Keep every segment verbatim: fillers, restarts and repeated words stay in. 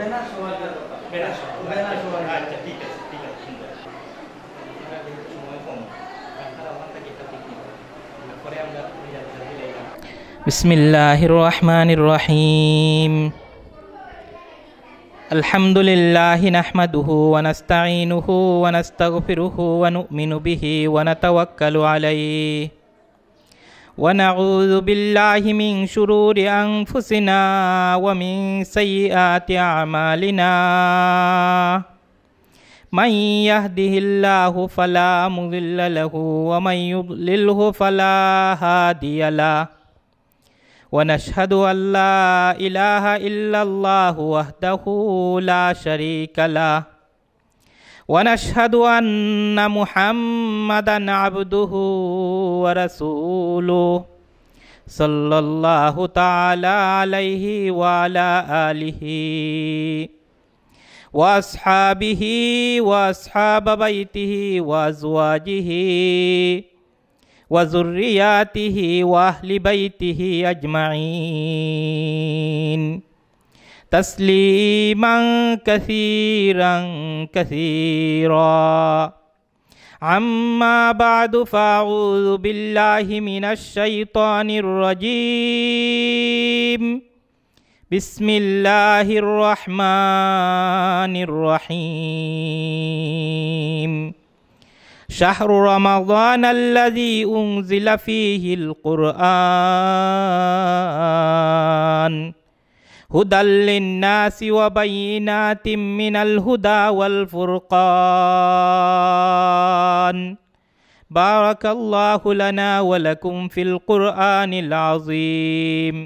ব্যানার সহ। আচ্ছা, ঠিক আছে, ঠিক আছে, সুন্দর। আপনারা যেহেতু সময় কম, আপনারা ওখান থেকে একটা পিকনিক। পরে আমরা بسم الله الرحمن الرحيم. الحمد لله نحمده ونستعينه ونستغفره ونؤمن به ونتوكل عليه. ونعوذ بالله من شرور أنفسنا ومن سيئات أعمالنا. من يهده الله فلا مضل له ومن يضلله فلا هادي له. ونشهد أن لا إله إلا الله وحده لا شريك له. ونشهد أن محمدا عبده ورسوله، صلى الله تعالى عليه وعلى آله وأصحابه وأصحاب بيته وأزواجه وذرياته وأهل بيته أجمعين. تسليما كثيرا كثيرا. أما بعد، فأعوذ بالله من الشيطان الرجيم. بسم الله الرحمن الرحيم. شهر رمضان الذي أنزل فيه القرآن هدى للناس وبينات من الهدى والفرقان. بارك الله لنا ولكم في القرآن العظيم،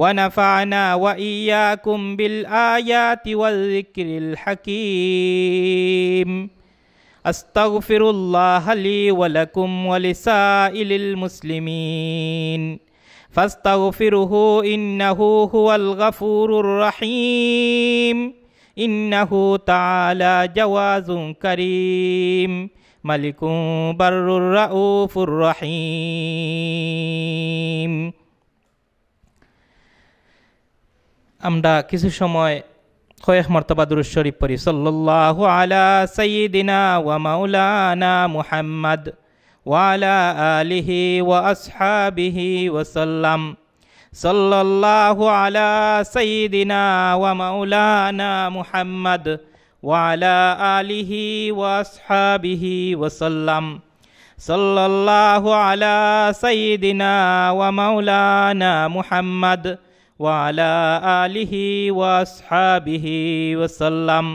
ونفعنا وإياكم بالآيات والذكر الحكيم. أستغفر الله لي ولكم ولسائر المسلمين، فاستغفروه إنه هو الغفور الرحيم. إنه تعالى جواد كريم، ملك بر رؤوف رحيم. আমরা কিছু সময় কয়েক মর্তবা দুরূদ শরীফ পড়ি। সাল্লাল্লাহু আলা সাইয়্যিদিনা ওয়া মাওলানা মুহাম্মদ ওয়া আলা আলিহি ওয়া আসহাবিহি ওয়া সাল্লাম। সাল্লাল্লাহু আলা সাইয়্যিদিনা ওয়া মাওলানা মুহাম্মদ ওয়া আলা আলিহি ওয়া আসহাবিহি ওয়া সাল্লাম। সাল্লাল্লাহু আলা সাইয়্যিদিনা ওয়া মাওলানা মুহাম্মদ ওয়া আলা আলিহি ওয়া আসহাবিহি ওয়া সাল্লাম।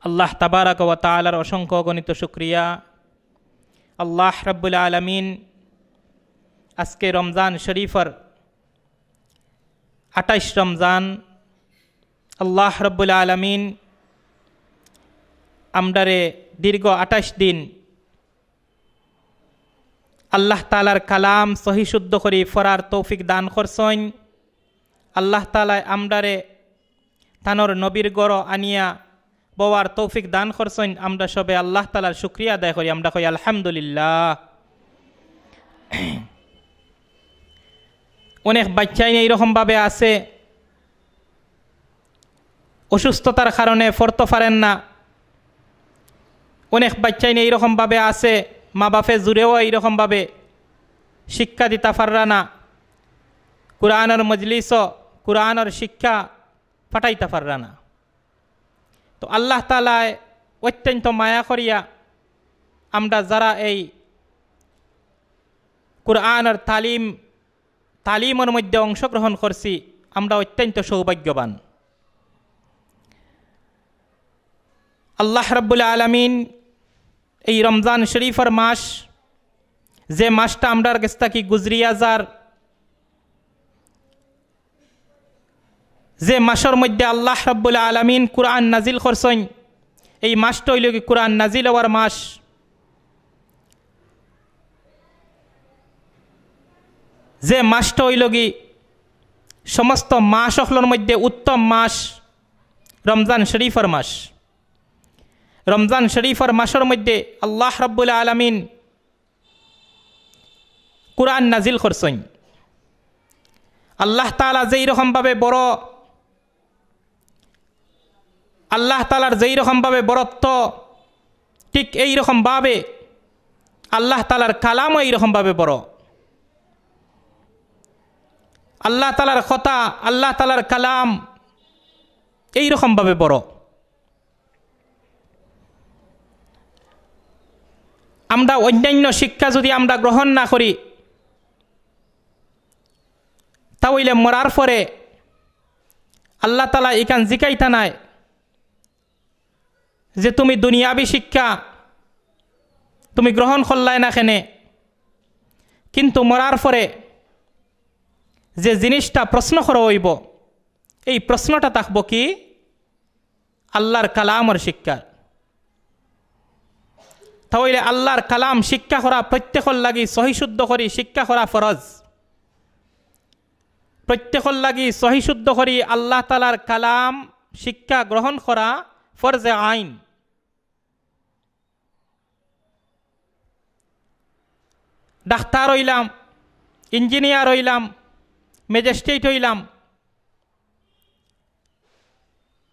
আল্লাহ তাবারাক ওয়া তাআলার অসংখ্য অগণিত শুকরিয়া। আল্লাহ রাব্বুল আলামিন আজকে রমজান শরীফর আঠাইশ রমজান, আল্লাহ রাব্বুল আলামিন আমরারে দীর্ঘ আঠাইশ দিন আল্লাহ তাআলার কালাম সহি শুদ্ধ করি পড়ার তৌফিক দান করছইন। আল্লাহ তাআলায় আমরারে তানর নবীর ঘরো আনিয়া বওয়ার তৌফিক দান করছইন। আমরা সবে আল্লাহ তাআলার শুকরিয়া আদায় করি, আমরা কই আলহামদুলিল্লাহ। অনেক বাচ্চাইন এইরকম ভাবে আছে, অসুস্থতার কারণে পড়তো পারেন না। অনেক বাচ্চাইন এইরকম ভাবে আছে, মা বাপে জুরেও এইরকম ভাবে শিক্ষা দিতা পাররা না, কোরআনর মজলিসও কোরআনর শিক্ষা পাঠাইতা পাররা না। তো আল্লাহ তাআলায় অত্যন্ত মায়া করিয়া আমরা যারা এই কোরআনর তালিম, তালিমর মধ্যে অংশগ্রহণ করছি, আমরা অত্যন্ত সৌভাগ্যবান। আল্লাহ রাব্বুল আলামিন এই রমজান শরীফর মাস, যে মাসটা আমরার গেছ থাকি গুজরিয়া যার, যে মাসর মধ্যে আল্লাহ রাব্বুল আলামিন কোরআন নাজিল করছইন, এই মাসটা অইলোগি কোরআন নাজিল অওয়ার মাস। যে মাসটা অইলোগি সমস্ত মাস অকলর মধ্যে উত্তম মাস, রমজান শরীফর মাস। রমজান শরীফর মাসর মধ্যে আল্লাহ রাব্বুল আলামিন কোরআন নাজিল করছইন। আল্লাহ তাআলা যেই রকম ভাবে বড় আল্লাহ তাআলার যেই রকম ভাবে বড়ত্ব, ঠিক এই রকম ভাবে আল্লাহ তাআলার কালামও এই রকম ভাবে বড়। আল্লাহ তাআলার কথা, আল্লাহ তাআলার কালাম এই রকম ভাবে বড়। আমরা অন্যান্য শিক্ষা যদি আমরা গ্রহণ না করি, তা অইলে মরার পরে আল্লাহ তাআলা ইখান জিকাইতা নায় যে তুমি দুনিয়াবি শিক্ষা তুমি গ্রহণ করলায় না কেনে, কিন্তু মরার পরে যে জিনিসটা প্রশ্ন করা অইবো, এই প্রশ্নটা থাকবো কি? আল্লাহর কালামর শিক্ষা। তা অইলে আল্লাহর কালাম শিক্ষা করা প্রত্যেকর লাগি সহি শুদ্ধ করি শিক্ষা করা ফরজ। প্রত্যেকর লাগি সহি শুদ্ধ করি আল্লাহ তাআলার কালাম শিক্ষা গ্রহণ করা ফরজে আইন। ডাক্তার অইলাম, ইঞ্জিনিয়ার অইলাম, ম্যাজিস্ট্রেট অইলাম,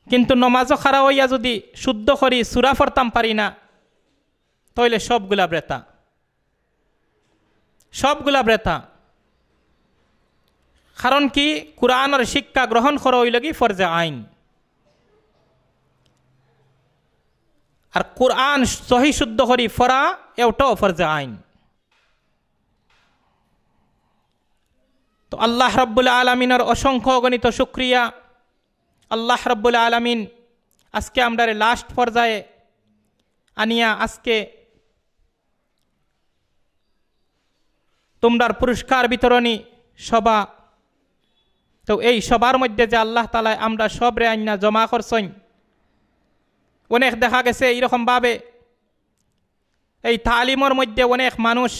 কিন্তু নমাজও খাড়া অইয়া যদি শুদ্ধ করি সূরা পড়তাম পারি না, তা অইলে সবগুলা বৃথা, সবগুলা বৃথা। কারণ কি? কোরআনর শিক্ষা গ্রহণ করা অইলো গি ফরজে আইন। আর কোরআন সহি শুদ্ধ করি পড়া, এটাও ফরজে আইন। তো আল্লাহ রাব্বুল আলামিনর অসংখ্য অগণিত শুকরিয়া। আল্লাহ রাব্বুল আলামিন আজকে আমরারে লাস্ট পর্যায়ে আনিয়া আজকে তোমরার পুরস্কার বিতরণী সভা। তো এই সভার মধ্যে যে আল্লাহ তাআলায় আমরা সবরে আইনা জমা করছইন, অনেক দেখা গেছে এইরকম ভাবে এই তালিমর মধ্যে অনেক মানুষ,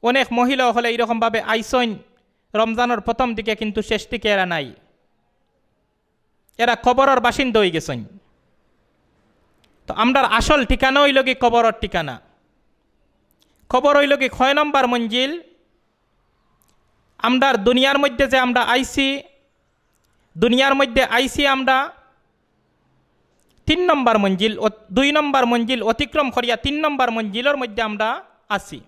অনেক মহিলা অকলে এইরকম ভাবে আইছইন, রমজানর প্রথম দিকে, কিন্তু শেষ দিকে এরা নাই, এরা কবরর বাসিন্দা অইগেছইন। তো আমরার আসল ঠিকানা অইলো গি কবরর ঠিকানা। কবর অইলো গি কয় নম্বর মঞ্জিল? আমরার দুনিয়ার মধ্যে যে আমরা আইছি, দুনিয়ার মধ্যে আইছি আমরা তিন নম্বর মঞ্জিল, অ-, দুই নম্বর মঞ্জিল অতিক্রম করিয়া তিন নম্বর মঞ্জিলর মধ্যে আমরা আছি।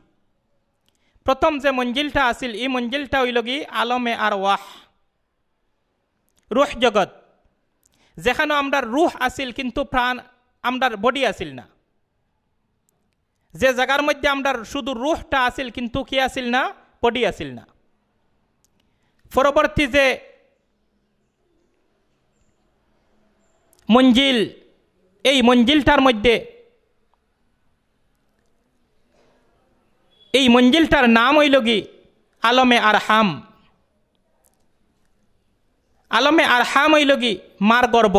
প্রথম যে মঞ্জিলটা আছিল, এই মঞ্জিলটা অইলো গি আলমে আরওয়াহ, রুহ জগৎ, যেখানো আমরার রুহ আছিল কিন্তু প্রাণ, আমরার বডি আছিল না। যে জাগার মধ্যে আমরার শুধু রুহটা আছিল কিন্তু কি আছিল না? বডি আছিল না। পরবর্তী যে মঞ্জিল, এই মঞ্জিলটার মধ্যে, এই মঞ্জিলটার নাম অইলো গি আলমে আরহাম। আলমে আরহাম অইলো গি মার গর্ভ।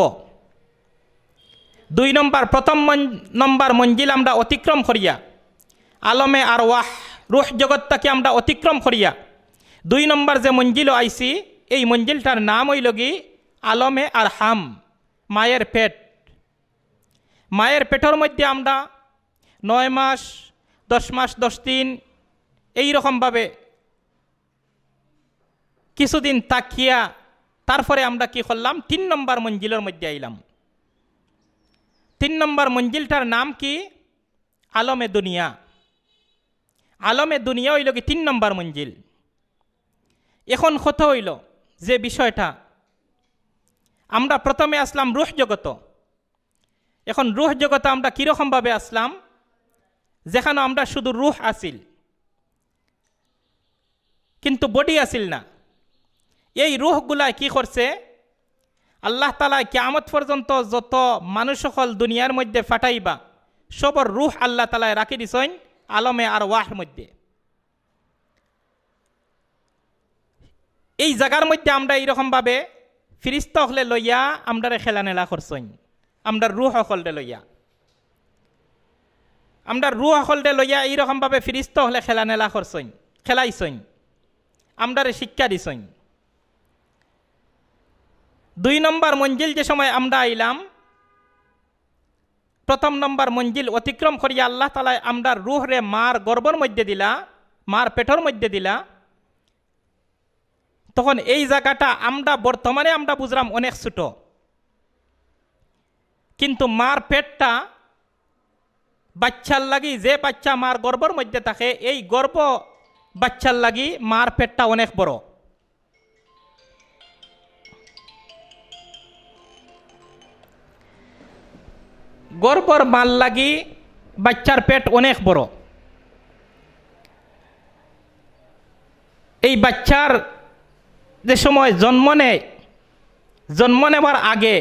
দুই নম্বর, প্রথম মন-, নম্বর মঞ্জিল আমরা অতিক্রম করিয়া, আলমে আরওয়াহ, রুহ জগৎ থাকি আমরা অতিক্রম করিয়া দুই নম্বর যে মঞ্জিলো আইছি, এই মঞ্জিলটার নাম অইলো গি আলমে আরহাম, মায়ের পেট। মায়ের পেটর মধ্যে আমরা নয় মাস, দশ মাস, দশ দিন, এই রকম ভাবে কিছুদিন থাকিয়া তারপরে আমরা কি করলাম? তিন নম্বর মঞ্জিলর মধ্যে আইলাম। তিন নম্বর মঞ্জিলটার নাম কি? আলমে দুনিয়া। আলমে দুনিয়া অইলো গি তিন নম্বর মঞ্জিল। এখন কথা অইলো যে বিষয়টা, আমরা প্রথমে আসলাম রুহ জগত। এখন রুহ জগতে আমরা কিরকম ভাবে আসলাম? যেখানো আমরা শুধু রুহ আছিল, কিন্তু বডি আছিল না। এই রুহগুলায় কি করছে? আল্লাহ তাআলায় কিয়ামত পর্যন্ত যত মানুষ অকল দুনিয়ার মধ্যে পাঠাইবা, সবর রুহ আল্লাহ তাআলায় রাখি দিছইন আলমে আরওয়াহর মধ্যে। এই জাগার মধ্যে আমরা এইরকম ভাবে ফিরিস্তা অকলে লইয়া আমরারে খেলানেলা করছইন, আমরার রুহ অকলরে লইয়া, আমরার রুহ অকলরে লইয়া এইরকম ভাবে ফিরিস্তা অকলে খেলানেলা করছইন, খেলাইছইন, আমরারে শিক্ষা দিছইন। দুই নম্বর মঞ্জিল যে সময় আমরা আইলাম, প্রথম নম্বর মঞ্জিল অতিক্রম করিয়া আল্লাহ তাআলায় আমরার রুহরে মার গর্ভর মধ্যে দিলা, মার পেটর মধ্যে দিলা। তখন এই জাগাটা আমরা বর্তমানে আমরা বুঝরাম অনেক ছোট। কিন্তু মার পেটটা বাচ্চার লাগি, যে বাচ্চা মার গর্ভর মধ্যে থাকে, এই গর্ভ বাচ্চার লাগি মার পেটটা অনেক বড়। গর্ভর মার লাগি বাচ্চার পেট অনেক বড়। এই বাচ্চার যে সময় জন্ম নেয়, জন্ম নেবার আগে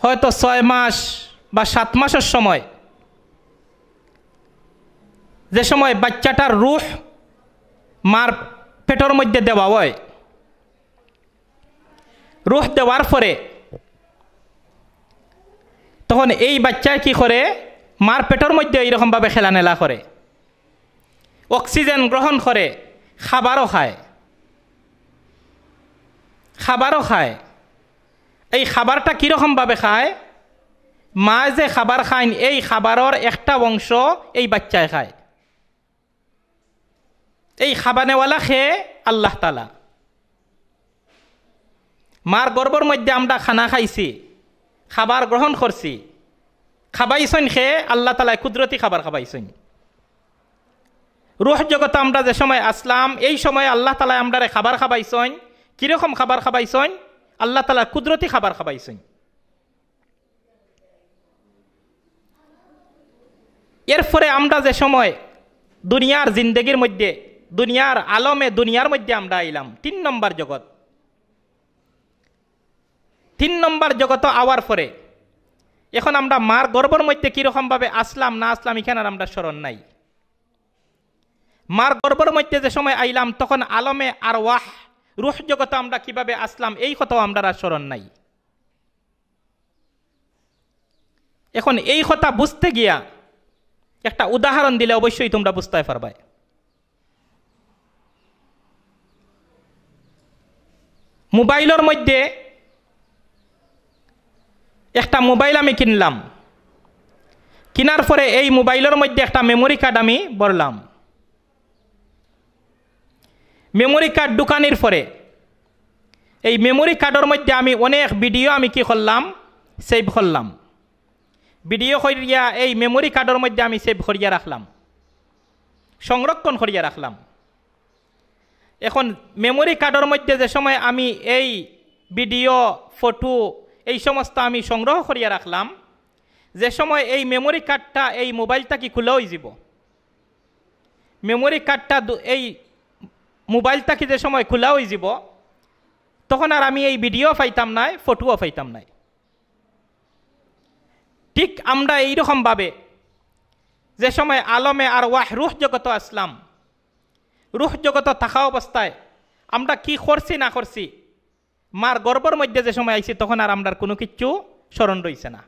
হয়তো ছয় মাস বা সাত মাসের সময়, যে সময় বাচ্চাটার রুহ মার পেটর মধ্যে দেওয়া হয়, রুহ দেওয়ার পরে তখন এই বাচ্চায় কি করে? মার পেটর মধ্যে এইরকমভাবে খেলানেলা করে, অক্সিজেন গ্রহণ করে, খাবারও খায়, খাবারও খায়। এই খাবারটা কিরকমভাবে খায়? মায় যে খাবার খাইন, এই খাবারর একটা অংশ এই বাচ্চায় খায়। এই খাবানেওয়ালা খে? আল্লাহ তাআলা। মার গর্ভর মধ্যে আমরা খানা খাইছি, খাবার গ্রহণ করছি, খাবাইছইন খে? আল্লাহ তাআলায় কুদরতি খাবার খাবাইছইন। রুহ জগতে আমরা যে সময় আসলাম, এই সময় আল্লাহ তাআলায় আমরারে খাবার খাবাইছইন। কিরকম খাবার খাবাইছইন? আল্লাহ তাআলার কুদরতি খাবার খাবাইছইন। এরপরে আমরা যে সময় দুনিয়ার জিন্দেগির মধ্যে, দুনিয়ার আলমে দুনিয়ার মধ্যে আমরা আইলাম, তিন নম্বর জগৎ। তিন নম্বর জগত আওয়ার পরে এখন আমরা মার গর্ভর মধ্যে কিরকমভাবে আসলাম না আসলাম, এখান আর আমরা স্মরণ নাই। মার গর্ভর মধ্যে যে সময় আইলাম, তখন আলমে আরওয়াহ, রুহ জগতে আমরা কিভাবে আসলাম, এই কথাও আমরা আর স্মরণ নাই। এখন এই কথা বুঝতে গিয়া একটা উদাহরণ দিলে অবশ্যই তোমরা বুঝতে পারবায়। মোবাইলর মধ্যে একটা মোবাইল আমি কিনলাম, কিনার পরে এই মোবাইলর মধ্যে একটা মেমোরি কার্ড আমি ভরলাম। মেমোরি কার্ড ঢুকানির পরে এই মেমোরি কার্ডর মধ্যে আমি অনেক ভিডিও আমি কি করলাম? সেভ করলাম। ভিডিও করিয়া এই মেমোরি কার্ডর মধ্যে আমি সেভ করিয়া রাখলাম, সংরক্ষণ করিয়া রাখলাম। এখন মেমোরি কার্ডর মধ্যে যে সময় আমি এই ভিডিও, ফটো, এই সমস্ত আমি সংগ্রহ করিয়া রাখলাম, যে সময় এই মেমোরি কার্ডটা এই মোবাইল থাকি খোলা অইযিবো, মেমোরি কার্ডটা দু-, এই মোবাইল থাকি যে সময় খোলা অইযিবো, তখন আর আমি এই ভিডিও পাইতাম নায়, ফটোও পাইতাম নায়। ঠিক আমরা এইরকমভাবে যে সময় আলমে আরওয়াহ, রুহ জগত আসলাম, রুহ জগত থাকা অবস্থায় আমরা কি করছি না করছি, মার গর্ভর মধ্যে যে সময় আইছি, তখন আর আমরার কুনু কিচ্ছু স্মরণ রইছে না।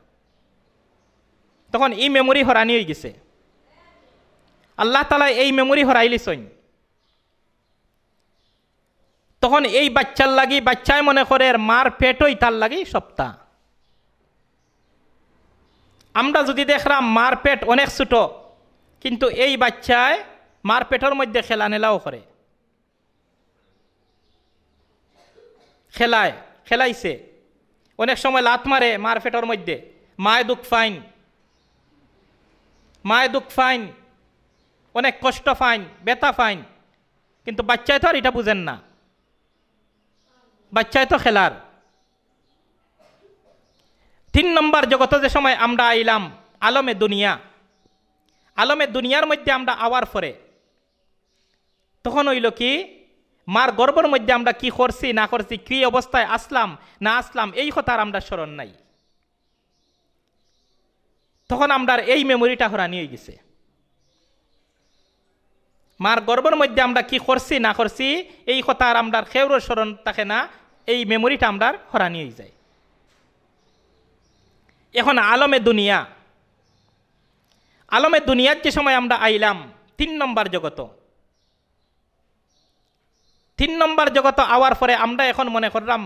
তখন ই মেমোরি হরানি অইগেছে। আল্লাহ তাআলায় এই মেমোরি হরাইলিছইন। তখন এই বাচ্চার লাগি, বাচ্চায় মনে করের মার পেটই তার লাগি সবতা। আমরা যুদি দেখরাম মার পেট অনেক ছোট, কিন্তু এই বাচ্চায় মার পেটর মধ্যে খেলানেলাও করে। খেলায়, খেলাইছে। অনেক সময় লাত মারে মার পেটর মধ্যে, মায় দুখ পাইন, মায় দুখ পাইন, অনেক কষ্ট পাইন, ব্যথা পাইন, কিন্তু বাচ্চায় তো আর ইটা বুঝের না, বাচ্চায় তো খেলার। তিন নম্বর জগত যে সময় আমরা আইলাম, আলমে দুনিয়া, আলমে দুনিয়ার মধ্যে আমরা আওয়ার পরে তখন অইলো কি, মার গর্ভর মধ্যে আমরা কি করছি না করছি, কি অবস্থায় আসলাম না আসলাম, এই কথা আর আমরার স্মরণ নাই। তখন আমরার এই মেমোরিটা হরানি অইগেছে। মার গর্ভর মধ্যে আমরা কি করছি না করছি, এই কথা আর আমরার কেউরর স্মরণ থাকে না, এই মেমোরিটা আমরার হরানি অইযায়। এখন আলমে দুনিয়া, আলমে দুনিয়াত যে সময় আমরা আইলাম, তিন নম্বর জগত, তিন নম্বর জগত আওয়ার পরে আমরা এখন মনে করলাম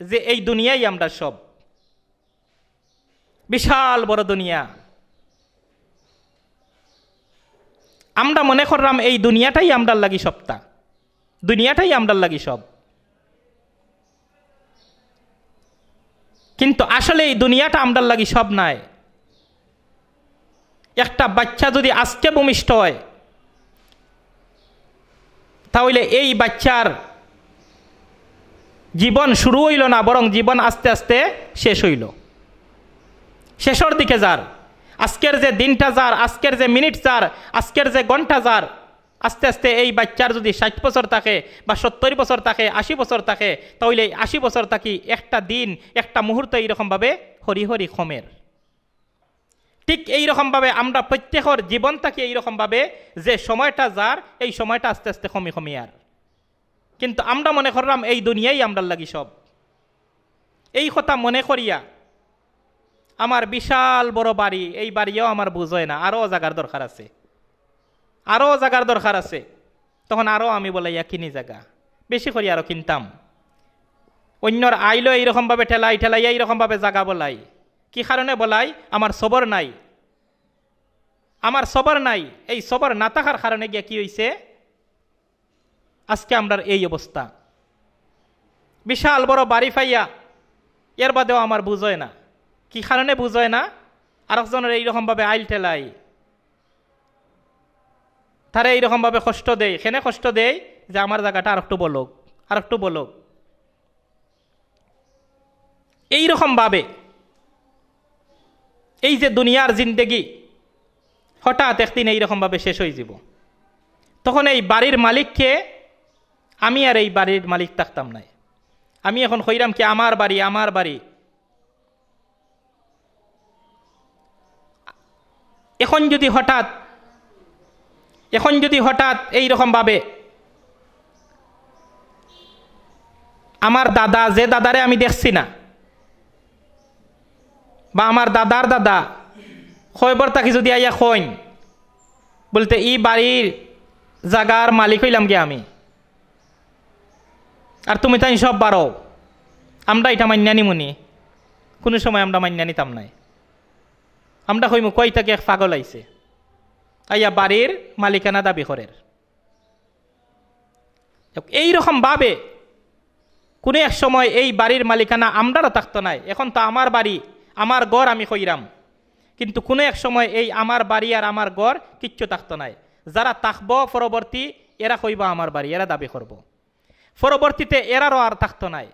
যে এই দুনিয়াই আমরার সব, বিশাল বড় দুনিয়া। আমরা মনে করলাম এই দুনিয়াটাই আমরার লাগি সবতা, দুনিয়াটাই আমরার লাগি সব। কিন্তু আসলে এই দুনিয়াটা আমরার লাগি সব নায়। একটা বাচ্চা যদি আজকে ভূমিষ্ঠ হয়, তাহলে এই বাচ্চার জীবন শুরু হইল না, বরং জীবন আস্তে আস্তে শেষ হইল, শেষর দিকে যার। আজকের যে দিনটা যার, আজকের যে মিনিট যার, আজকের যে ঘন্টা যার, আস্তে আস্তে এই বাচ্চার যদি ষাট বছর থাকে বা সত্তর বছর থাকে, আশি বছর থাকে, তাহলে এই আশি বছর থাকি একটা দিন, একটা মুহূর্ত এইরকমভাবে হরি হরি কমের। ঠিক এইরকমভাবে আমরা প্রত্যেকর জীবন থাকি এইরকমভাবে, যে সময়টা যার, এই সময়টা আস্তে আস্তে কমি কমি আর। কিন্তু আমরা মনে করলাম এই দুনিয়াই আমরার লাগি সব। এই কথা মনে করিয়া আমার বিশাল বড় বাড়ি, এই বাড়িও আমার বুঝ হয় না, আরও জাগার দরকার আছে, আরও জাগার দরকার আছে। তখন আরও আমি বলাইয়া কিনি জাগা, বেশি করি আরও কিনতাম। অন্যর আইলো এইরকমভাবে ঠেলাই ঠেলাইয়া এইরকমভাবে জাগা বলাই। কি কারণে বলাই? আমার সবর নাই, আমার সবর নাই। এই সবর না থাকার কারণে গিয়া কি হইছে? আজকে আমরার এই অবস্থা। বিশাল বড় বাড়ি পাইয়া এর বাদেও আমার বুঝ হয় না। কি কারণে বুঝ হয় না? আরেকজনের এইরকমভাবে আইল ঠেলাই, তারে এইরকমভাবে কষ্ট দেয়। কেনে কষ্ট দেয়? যে আমার জাগাটা আরেকটু বলক, আরেকটু বলক। এইরকমভাবে এই যে দুনিয়ার জিন্দেগি হঠাৎ একদিন এইরকমভাবে শেষ হয়ে যাব। তখন এই বাড়ির মালিক কে? আমি আর এই বাড়ির মালিক থাকতাম নায়। আমি এখন কইরাম কি, আমার বাড়ি, আমার বাড়ি। এখন যদি হঠাৎ, এখন যদি হঠাৎ এইরকমভাবে আমার দাদা, যে দাদারে আমি দেখছি না, বা আমার দাদার দাদা, কয়বর থাকি যদি আইয়া কইন, বলতে, "ই বাড়ির জাগার মালিক হইলাম গিয়া আমি, আর তুমি তাইন সব বারো, আমরা ইটা মাইন্না নিমুনি?" কুনু সময় আমরা মাইন্না নিতাম নায়। আমরা কইমু, "কই থাকি এক পাগল আইছে, আইয়া বাড়ির মালিকানা দাবি করের।" এইরকমভাবে কুনু এক সময় এই বাড়ির মালিকানা আমরারও থাকতো নায়। এখন তো আমার বাড়ি, আমার ঘর আমি কইরাম, কিন্তু কুনু এক সময় এই আমার বাড়ি আর আমার ঘর কিচ্ছু থাকতো নায়। যারা থাকবো পরবর্তী, এরা কইবা আমার বাড়ি, এরা দাবি করবো। পরবর্তীতে এরারও আর থাকতো নায়।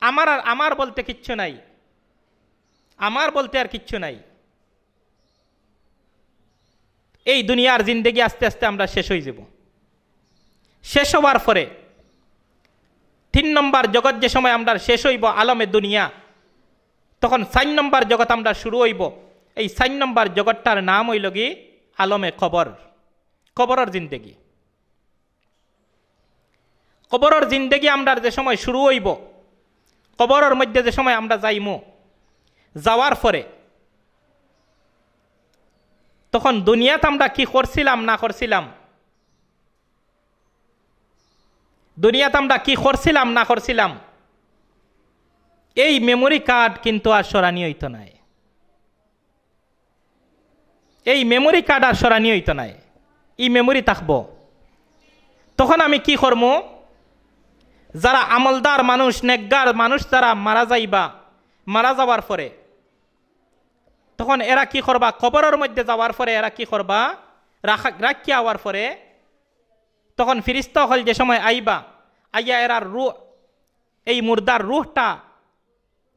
আমার আর, আমার বলতে কিচ্ছু নাই, আমার বলতে আর কিচ্ছু নাই। এই দুনিয়ার জিন্দেগি আস্তে আস্তে আমরা শেষ হয়ে যাব। শেষ হওয়ার পরে তিন নম্বর জগৎ যে সময় আমরা শেষ হইব, আলমে দুনিয়া, তখন চার নম্বর জগৎ আমরা শুরু হইব। এই চার নম্বর জগৎটার নাম হইল কি? আলমে কবর, কবরের জিন্দেগি। কবরের জিন্দেগি আমরার যে সময় শুরু হইব, কবরের মধ্যে যে সময় আমরা যাইমু, যাওয়ার পরে তখন দুনিয়াত আমরা কি করছিলাম না করছিলাম, দুনিয়াত আমরা কি করছিলাম না করছিলাম, এই মেমোরি কার্ড কিন্তু আর সরানি হইতো নায়। এই মেমোরি কার্ড আর সরানি হইতো নায়, ই মেমোরি থাকবো। তখন আমি কি করমু? যারা আমলদার মানুষ, নেককার মানুষ, যারা মারা যাইবা, মারা যাওয়ার পরে তখন এরা কি করবা? কবরের মধ্যে যাওয়ার পরে এরা কি করবা? রাখা-, রাখিয়া আওয়ার পরে তখন ফিরিস্তা অকল যে সময় আইবা, আইয়া এরার রুহ, এই মুর্দার রুহটা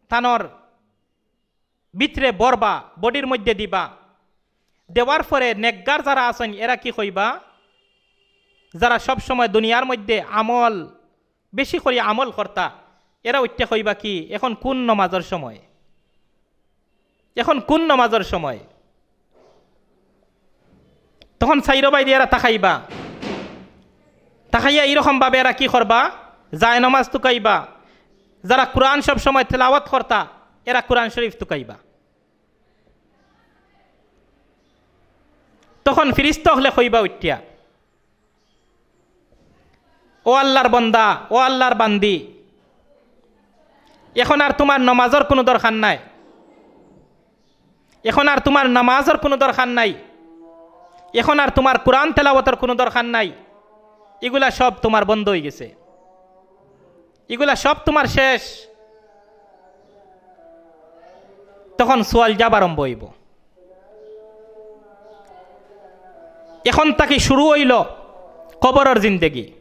তানর ভিতরে ভরবা, বডির মধ্যে দিবা। দেওয়ার পরে নেককার যারা আছইন, এরা কি কইবা? যারা সব সময় দুনিয়ার মধ্যে আমল, বেশি করি আমল করতা, এরা উঠিয়া কইবা কি, "এখন কোন নমাজর সময়? এখন কোন নমাজর সময়?" তখন চাইরোবায়দি এরা তাকাইবা, তাকাইয়া এইরকম ভাবে এরা কি করবা? যায় নমাজ তুকাইবা। যারা কোরআন সব সময় তেলাওয়াত করতা, এরা কোরআন শরীফ তুকাইবা। তখন ফিরিস্তা অকলে কইবা উঠিয়া, "ও আল্লাহর বন্দা, ও আল্লাহর বান্দি, এখন আর তোমার নমাজর কোনো দরকার নাই, এখন আর তোমার নামাজর কোনো দরকার নাই, এখন আর তোমার কোরআন তেলাওয়াতর কোনো দরকার নাই, ইগুলা সব তোমার বন্ধ হয়ে গেছে, ইগুলা সব তোমার শেষ।" তখন সুয়াল জওয়াব আরম্ভ অইবো। এখন থাকি শুরু অইলো কবরর জিন্দেগি।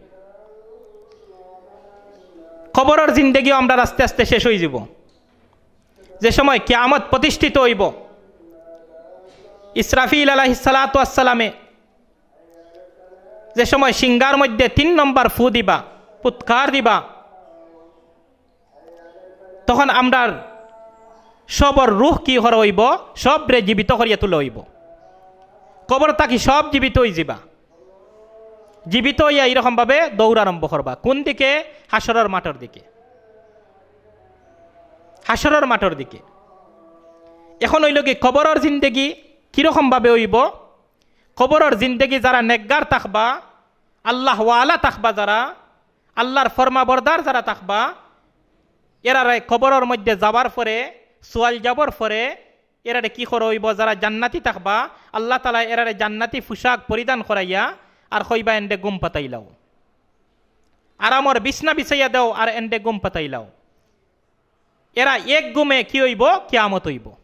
কবরর জিন্দেগিও আমরার আস্তে আস্তে শেষ অইযিবো। যে সময় কিয়ামত প্রতিষ্ঠিত অইবো, ইসরাফিল আলাইহিস সালাতু ওয়াস সালামে যে সময় শিঙ্গার মধ্যে তিন নম্বর ফু দিবা, ফুৎকার দিবা, তখন আমরার সবর রুহ কি করা অইবো? সবরে জীবিত করিয়া তুলা অইবো। কবর থাকি সব জীবিত অইযিবা। জীবিত অইয়া এইরকম ভাবে দৌড় আরম্ভ করবা। কোন দিকে? হাশরর মাঠর দিকে। হাশরর মাঠর দিকে। এখন অইলো কি, কবরর জিন্দেগি কিরকম ভাবে অইবো? কবরর জিন্দেগি যারা নেককার থাকবা, আল্লাহওয়ালা থাকবা, যারা আল্লাহর ফরমাবরদার যারা থাকবা, এরারে কবরর মধ্যে যাওয়ার পরে, সুয়াল জওয়াবর পরে, এরারে কি করা অইবো? যারা জান্নাতি থাকবা, আল্লাহ তাআলা এরারে জান্নাতি পোশাক পরিধান করাইয়া আর কইবা, "এনরে ঘুম পাতাইলাও, আরামর বিছনা বিছাইয়া দেও, আর এনরে ঘুম পাতাইলাও।" এরা এক ঘুমে কি অইবো? কিয়ামত অইবো।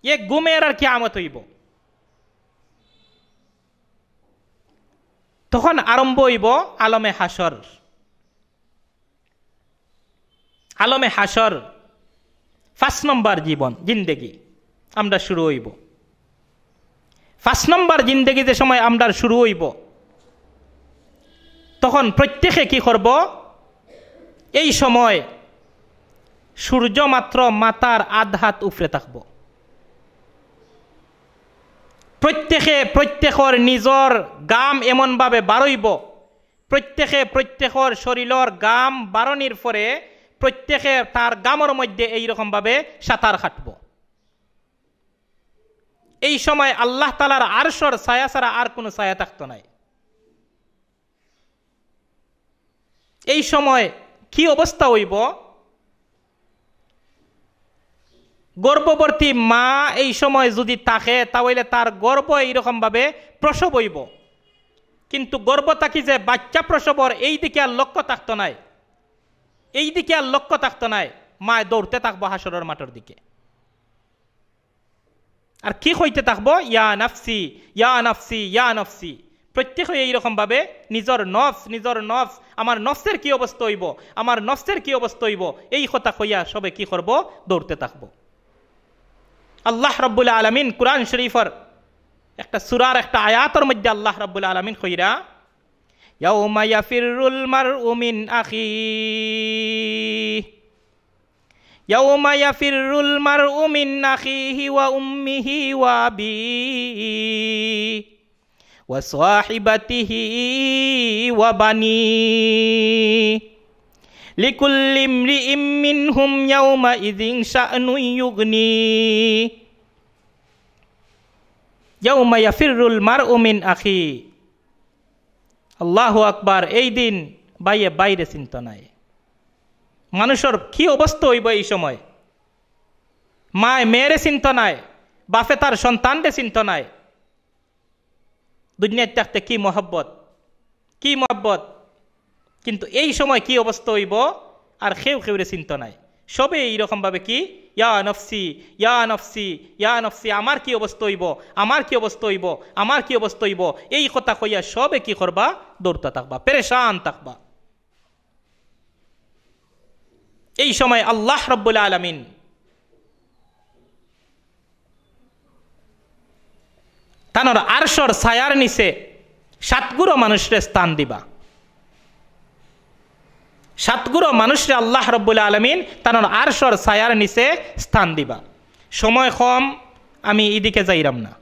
এক ঘুমে এরার কিয়ামত অইবো। তখন আরম্ভ অইবো আলমে হাশর। আলমে হাশর, পাঁচ নম্বর জীবন, জিন্দেগি আমরার শুরু অইবো। পাঁচ নম্বর জিন্দেগি যে সময় আমরার শুরু অইবো, তখন প্রত্যেকে কি করবো? এই সময় সূর্য মাত্র মাথার আধ হাত উপরে থাকবো। প্রত্যেকে প্রত্যেকর নিজর ঘাম এমনভাবে বারইবো, প্রত্যেকে প্রত্যেকর শরীলর ঘাম বারনির পরে প্রত্যেকে তার ঘামর মধ্যে এইরকম ভাবে সাঁতার কাটবো। এই সময় আল্লাহ তাআলার আরশর ছায়া ছাড়া আর কোনো ছায়া থাকতো নায়। এই সময় কি অবস্থা অইবো? গর্ভবতী মা এই সময় যদি থাকে, তা অইলে তার গর্ভ এইরকম ভাবে প্রসব অইবো, কিন্তু গর্ভ থাকি যে বাচ্চা প্রসবর এই দিকে আর লক্ষ্য থাকতো নায়, এই দিকে আর লক্ষ্য থাকতো নায়, মায় দৌড়তে থাকবো হাশরর মাঠর দিকে। আর কি কইতে থাকবো, "ইয়া নাফসি, ইয়া নাফসি, ইয়া নাফসি।" প্রত্যেকে এইরকম ভাবে নিজর নফস, নিজর নফস, আমার নফসের কি অবস্থা অইবো, আমার নফসের কি অবস্থা অইবো, এই কথা কইয়া সবে কি করবো, দৌড়তে থাকবো। আল্লাহ রাব্বুল আলামিন কুরআন শরীফর একটা সূরার একটা আয়াতর মধ্যে আল্লাহ রাব্বুল আলামিন কইরা, "ইয়াউমা ইয়াফিররুল মারউ মিন আখিহি।" يوم يفر المرء من أخيه وأمه وأبيه وصاحبته وبنيه لكل امرئ منهم يومئذ شأن يغنيه يوم يفر المرء من أخيه আল্লাহু আকবার। এই দিন ভাইয়ে ভাইরে চিনতো নায়। মানুষর কি অবস্থা অইবো এই সময়? মায় মেয়েরে চিনতো নায়, বাপে তার সন্তানরে চিনতো নায়। দুনিয়াত থাকতে কি মহব্বত, কি মহব্বত, কিন্তু এই সময় কি অবস্থা অইবো? আর কেউ কেউরে চিনতো নায়। সবে এইরকম ভাবে কি, "ইয়া নফসি, ইয়া নফসি, ইয়া নফসি, আমার কি অবস্থা অইবো, আমার কি অবস্থা অইবো, আমার কি অবস্থা অইবো?" এই কথা কইয়া সবে কি করবা? দৌড়তা থাকবা, পেরেশান থাকবা। এই সময় আল্লাহ রাব্বুল আলামিন তানর আরশর ছায়ার নিচে সাতগুরো মানুষরে স্থান দিবা। সাতগুরো মানুষরে আল্লাহ রাব্বুল আলামিন তানর আরশর ছায়ার নিচে স্থান দিবা। সময় কম, আমি ইদিকে যাইরাম না।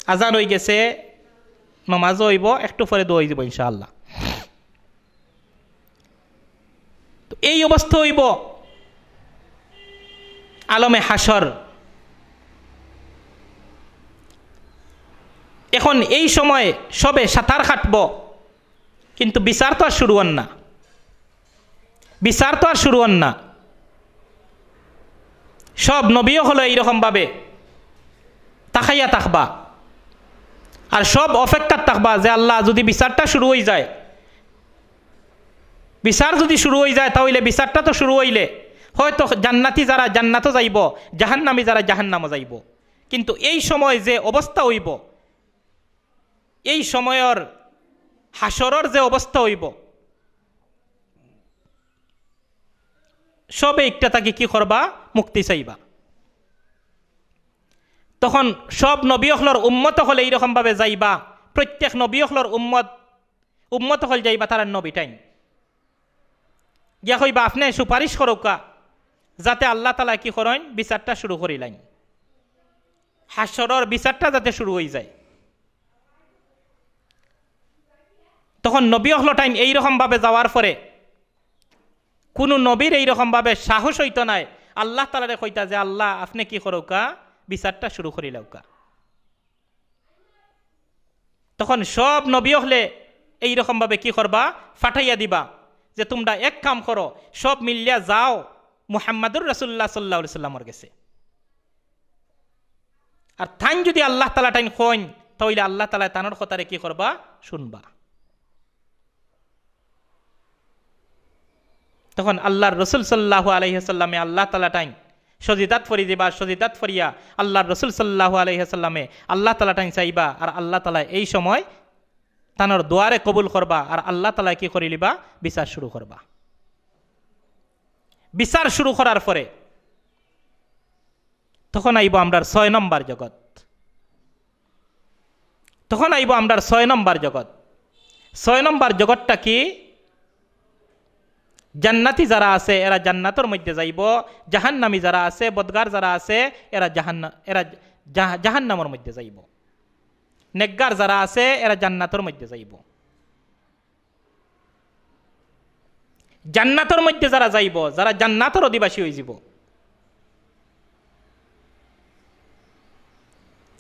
আজান অইগেছে, নমাজও অইবো, একটু পরে দোয়া অইযিবো ইনশাআল্লাহ। তো এই অবস্থা অইবো আলমে হাশর। এখন এই সময় সবে সাঁতার কাটবো, কিন্তু বিচার তো আর শুরু অর না, বিচার তো আর শুরু অর না। সব নবী অকল এইরকম ভাবে তাকাইয়া থাকবা, আর সব অপেক্ষাত থাকবা যে আল্লাহ, যদি বিচারটা শুরু অইযায়, বিচার যদি শুরু অইযায়, তা অইলে বিচারটা তো শুরু অইলে হয়তো জান্নাতি যারা জান্নাতো যাইবো, জাহান্নামী যারা জাহান্নামো যাইবো। কিন্তু এই সময় যে অবস্থা অইবো, এই সময়র হাশরর যে অবস্থা অইবো, সবে একটা থাকি কি করবা? মুক্তি চাইবা। তখন সব নবী অকলর উম্মত অকল এইরকম ভাবে যাইবা, প্রত্যেক নবী অকলর উম্মত, উম্মত অকল যাইবা তারার নবী টাইম। গিয়া কইবা, "আপনে সুপারিশ করউক্কা, যাতে আল্লাহ তাআলায় কি করইন, বিচারটা শুরু করিলাইন, হাশরর বিচারটা যাতে শুরু অই যায়।" তখন নবী অকল টাইম এইরকম ভাবে যাওয়ার পরে কুনু নবীর এইরকম ভাবে সাহস অইতো নায় আল্লাহ তাআলারে কইতা যে, "আল্লাহ, আপনে কি করউক্কা, বিচারটা শুরু করিলাউক্কা।" তখন সব নবী অকলে এইরকম ভাবে কি করবা? ফাটাইয়া দিবা যে, "তুমরা এক কাম করো, সব মিলিয়া যাও মুহাম্মাদুর রাসূলুল্লাহ সাল্লাল্লাহু আলাইহি সাল্লামর গেছে।" আর তাইন যুদি আল্লাহ তাআলা টাইন কইন, তা অইলে আল্লাহ তাআলায় তানর কথারে কি করবা? শুনবা। তখন আল্লাহর রসুল সাল্লাল্লাহু আলাইহি ওয়াসাল্লামে আল্লাহ তাআলা টাইন সজিদাত ফরি দিবা, সজিদাত ফরিয়া আল্লাহর রসুল সাল্লাল্লাহু আলাইহি ওয়াসাল্লামে আল্লাহ তাআলা টাইন চাইবা, আর আল্লাহ তাআলা এই সময় তানর দোয়ারে কবুল করবা, আর আল্লাহ তাআলায় কি করিলিবা? বিচার শুরু করবা। বিচার শুরু করার পরে তখন আইবো আমরার ছয় নম্বর জগৎ। তখন আইবো আমরার ছয় নম্বর জগৎ। ছয় নম্বর জগৎটা কি? জান্নাতি যারা আছে, এরা জান্নাতর মধ্যে যাইবো। জাহান্নামী যারা আছে, বদগার যারা আছে, এরা জাহান্না-, এরা জাহা-, জাহান্নামর মধ্যে যাইবো। নেকগার যারা আছে, এরা জান্নাতর মধ্যে যাইবো। জান্নাতর মধ্যে যারা যাইবো, যারা জান্নাতর অধিবাসী অইযিবো,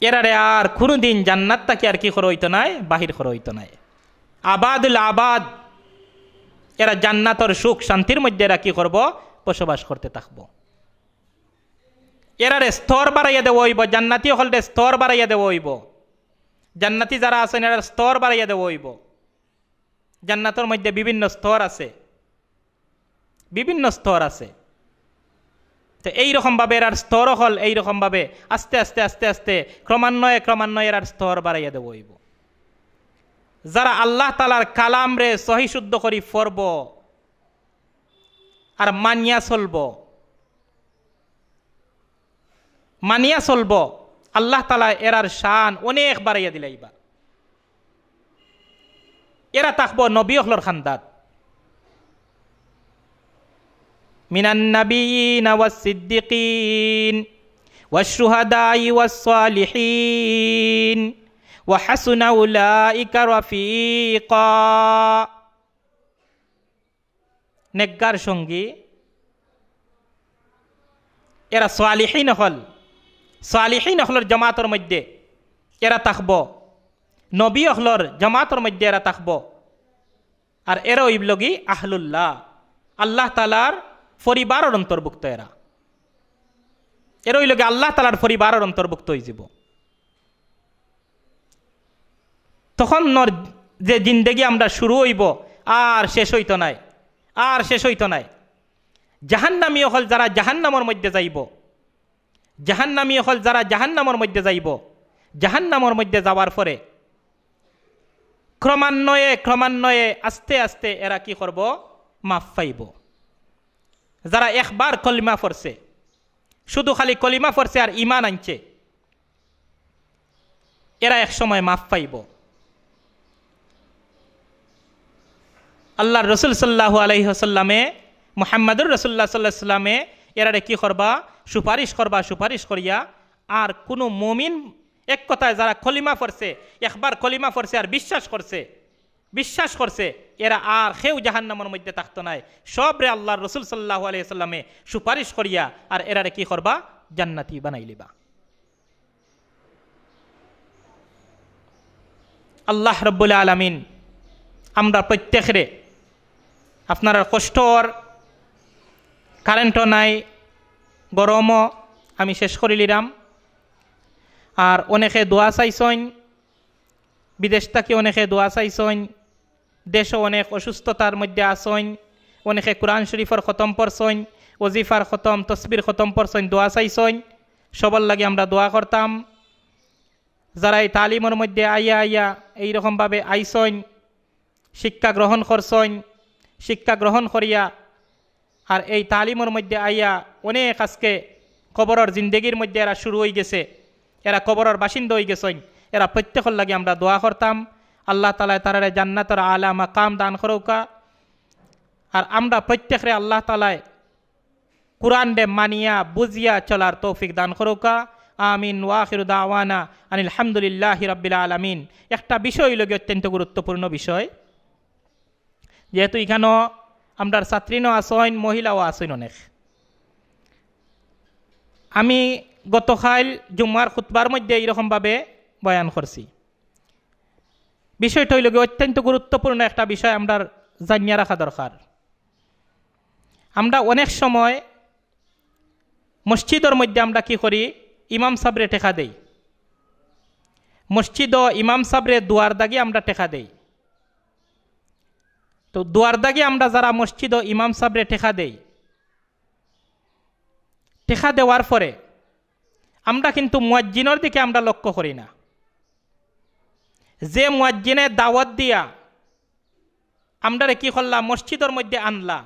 এরারে আর কুনুদিন জান্নাত থাকি আর কি করা অইতো নায়, বাহির করা অইতো নায়। আবাদুল আবাদ, এরা জান্নাতর সুখ শান্তির মধ্যে এরা কি করবো? বসবাস করতে থাকবো। এরারে স্তর বাড়াইয়া দেওয়া অইবো, জান্নাতি অকলরে স্তর বাড়াইয়া দেওয়া অইবো। জান্নাতি যারা আছইন, এরার স্তর বাড়াইয়া দেওয়া অইবো। জান্নাতর মধ্যে বিভিন্ন স্তর আছে, বিভিন্ন স্তর আছে। তো এইরকম ভাবে এরার স্তর অকল, এইরকম ভাবে আস্তে আস্তে, আস্তে আস্তে, ক্রমান্বয়ে, ক্রমান্বয়ে এরার স্তর বাড়াইয়া দেওয়া অইবো। যারা আল্লাহ তাআলার কালামরে সহি শুদ্ধ করি পড়বো আর মানিয়া চলবো, মানিয়া চলবো, আল্লাহ তাআলায় এরার শান অনেক বাড়াইয়া দিলাইবা। এরা থাকবো নবী অকলর খান্দাত। من النبيين والصديقين والشهداء والصالحين وحسن أولئك رفيقا। নেকগার সঙ্গী, এরা সালিহিন অকল, সালিহিন অকলর জামাতর মধ্যে এরা থাকবো, নবী অকলর জামাতর মধ্যে এরা থাকবো। আর এরা অইলগি আহলুল্লাহ, আল্লাহ তাআলার পরিবারর অন্তর্ভুক্ত এরা। এরা অইলগি আল্লাহ তাআলার পরিবারর অন্তর্ভুক্ত অইযিবো। তখন নর যে জিন্দেগি আমরার শুরু অইবো, আর শেষ অইতো নায়, আর শেষ অইতো নায়। জাহান্নামী অকল যারা জাহান্নামর মধ্যে যাইবো, জাহান্নামী অকল যারা জাহান্নামর মধ্যে যাইবো, জাহান্নামর মধ্যে যাওয়ার পরে ক্রমান্বয়ে, ক্রমান্বয়ে, আস্তে আস্তে এরা কি করবো? মাফ পাইবো। যারা একবার কলিমা পড়ছে, শুধু খালি কলিমা পড়ছে আর ঈমান আনছে, এরা এক সময় মাফ পাইবো। আল্লাহর রসুল সাল্লাল্লাহু আলাইহি ওয়াসাল্লামে, মুহাম্মাদুর রাসূলুল্লাহ সাল্লাল্লাহু আলাইহি ওয়াসাল্লামে এরারে কি করবা? সুপারিশ করবা। সুপারিশ করিয়া আর কুনু মুমিন, এক কথায় যারা কলিমা পড়ছে, একবার কলিমা পড়ছে আর বিশ্বাস করছে, বিশ্বাস করছে, এরা আর কেউ জাহান্নামর মধ্যে থাকতো নায়। সবরে আল্লাহর রসুল সাল্লাল্লাহু আলাইহি ওয়াসাল্লামে সুপারিশ করিয়া আর এরারে কি করবা? জান্নাতি বানাইলিবা। আল্লাহ রব্বুল আলামিন আমরা প্রত্যেকরে, আপনারার কষ্ট অর, কারেন্টও নাই, গরমও, আমি শেষ করিলিরাম। আর অনেকে দোয়া চাইছইন, বিদেশ থাকি অনেকে দোয়া চাইছইন, দেশও অনেক অসুস্থতার মধ্যে আছইন, অনেকে কোরআন শরীফর খতম পড়ছইন, ওজিফার খতম, তসবির খতম পড়ছইন, দোয়া চাইছইন, সবর লাগি আমরা দোয়া করতাম। যারা এই তালিমর মধ্যে আইয়া আইয়া এইরকমভাবে আইছইন, শিক্ষা গ্রহণ করছইন, শিক্ষা গ্রহণ করিয়া আর এই তালিমর মধ্যে আইয়া অনেক আজকে কবরর জিন্দেগির মধ্যে এরা শুরু অইগেছে, এরা কবরর বাসিন্দা অইগেছইন, এরা প্রত্যেকর লাগি আমরা দোয়া করতাম। আল্লাহ তাআলায় তারারে জান্নাতর আলা মাকাম দান করউক্কা। আর আমরা প্রত্যেকরে আল্লাহ তাআলায় কোরআনরে মানিয়া বুঝিয়া চলার তৌফিক দান করউক্কা। আমিন। ওয়া আখিরু দাওয়ানা আনিল হামদুলিল্লাহি রাব্বিল আলামিন। একটা বিষয় অইলো গিয়া অত্যন্ত গুরুত্বপূর্ণ বিষয়, যেহেতু ইখানো আমরার ছাত্রীনও আছইন, মহিলাও আছইন অনেক। আমি গতকাইল জুম্মার খুতবার মধ্যে এইরকমভাবে বয়ান করছি। বিষয়টা অইলো গিয়া অত্যন্ত গুরুত্বপূর্ণ একটা বিষয়, আমরার জানিয়া রাখা দরকার। আমরা অনেক সময় মসজিদর মধ্যে আমরা কি করি, ইমাম সাবরে টেকা দেই, মসজিদো ইমাম সাবরে দুয়ার দাগি আমরা টেকা দেই। তো দুয়ার দাগি আমরা যারা মসজিদো ইমাম সাবরে টেকা দেই, টেকা দেওয়ার পরে আমরা কিন্তু মুয়াজ্জিনর দিকে আমরা লক্ষ্য করি না। যে মুয়াজ্জিনে দাওয়াত দিয়া আমরারে কি করলা, মসজিদর মধ্যে আনলা,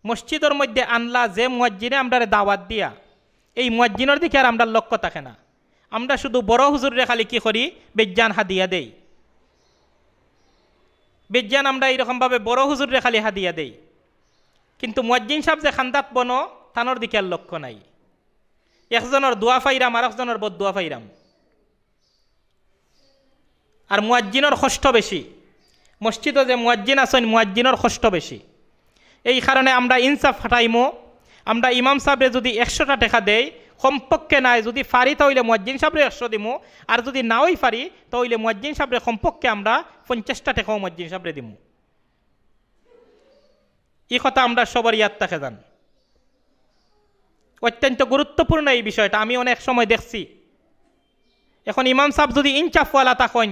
মসজিদর মধ্যে আনলা যে মুয়াজ্জিনে আমরারে দাওয়াত দিয়া, এই মুয়াজ্জিনর দিকে আর আমরার লক্ষ্য থাকে না। আমরা শুধু বড় হুজুররে খালি কি করি, বেজ্জান হাদিয়া দেই। বেজ্জান আমরা এইরকমভাবে বড় হুজুররে খালি হাদিয়া দেই, কিন্তু মুয়াজ্জিন সাব যে খান্দাত বনো, তানর দিকে আর লক্ষ্য নাই। একজনর দোয়া পাইরাম, আর একজনর বদদোয়া পাইরাম। আর মুয়াজ্জিনর কষ্ট বেশি। মসজিদো যে মুয়াজ্জিন আছইন, মুয়াজ্জিনর কষ্ট বেশি। এই কারণে আমরা ইনসাফ খাটাইমু। আমরা ইমাম সাবরে যুদি একশোটা টেকা দেই, কমপক্ষে নায়, যুদি পারি তা অইলে মুয়াজ্জিন সাবরে একশো দিমু, আর যুদি নাওই পারি তা অইলে মুয়াজ্জিন সাবরে কমপক্ষে আমরা পঞ্চাশটা টেকাও মুয়াজ্জিন সাবরে দিমু। ই কথা আমরা সবর ইয়াদ থাকে যান। অত্যন্ত গুরুত্বপূর্ণ এই বিষয়টা। আমি অনেক সময় দেখছি, এখন ইমাম সাব যুদি ইনসাফওয়ালা থাকইন,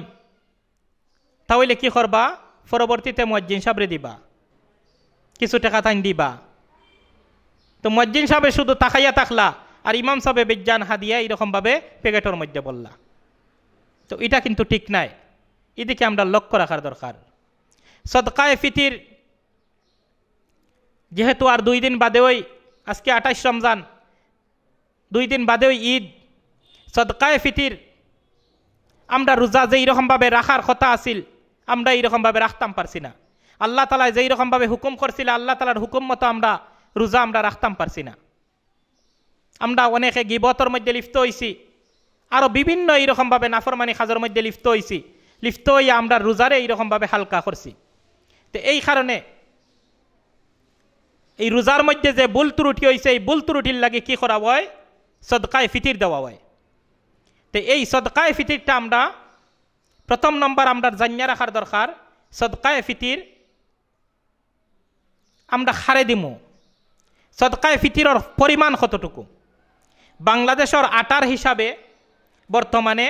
তা অইলে কি করবা? পরবর্তীতে মুয়াজ্জিন সাবরে দিবা, কিছু টেকা তাইন দিবা। তো মুয়াজ্জিন সাবে শুধু তাকাইয়া থাকলা, আর ইমাম সাবে বেজ্জান হাদিয়া এইরকমভাবে প্যাকেটর মধ্যে ভরলা। তো ইটা কিন্তু ঠিক নায়, ইদিকে আমরা লক্ষ্য রাখার দরকার। সদকায়ে ফিতির যেহেতু আর দুই দিন বাদেউ, আজকে আঠাইশ রমজান, দুই দিন বাদেউ ঈদ, সদকায়ে ফিতির আমরা রোজা যেই রকমভাবে রাখার কথা আছিল, আমরা এই রকমভাবে রাখতাম পারছি না। আল্লাহ তাআলায় যেই রকমভাবে হুকুম করছিলা, আল্লাহ তাআলার হুকুম মতো আমরা রোজা আমরা রাখতাম পারছি না। আমরা অনেকে গিবতর মধ্যে লিপ্ত অইছি, আরো বিভিন্ন এইরকমভাবে নাফরমানি কাজর মধ্যে লিপ্ত অইছি। লিপ্ত অইয়া আমরা রোজারে এইরকমভাবে হালকা করছি। তো এই কারণে এই রোজার মধ্যে যে ভুল ত্রুটি অইছে, এই ভুল ত্রুটির লাগি কি করা অয়? সদকায়ে ফিতির দেওয়া অয়। তো এই সদকায়ে ফিতিরটা আমরা প্রথম নম্বর আমরা জানিয়া রাখার দরকার, সদকায়ে ফিতির আমরা কারে দিমু, সদকায়ে ফিতিরর পরিমাণ কতটুকু। বাংলাদেশর আটার হিসাবে বর্তমানে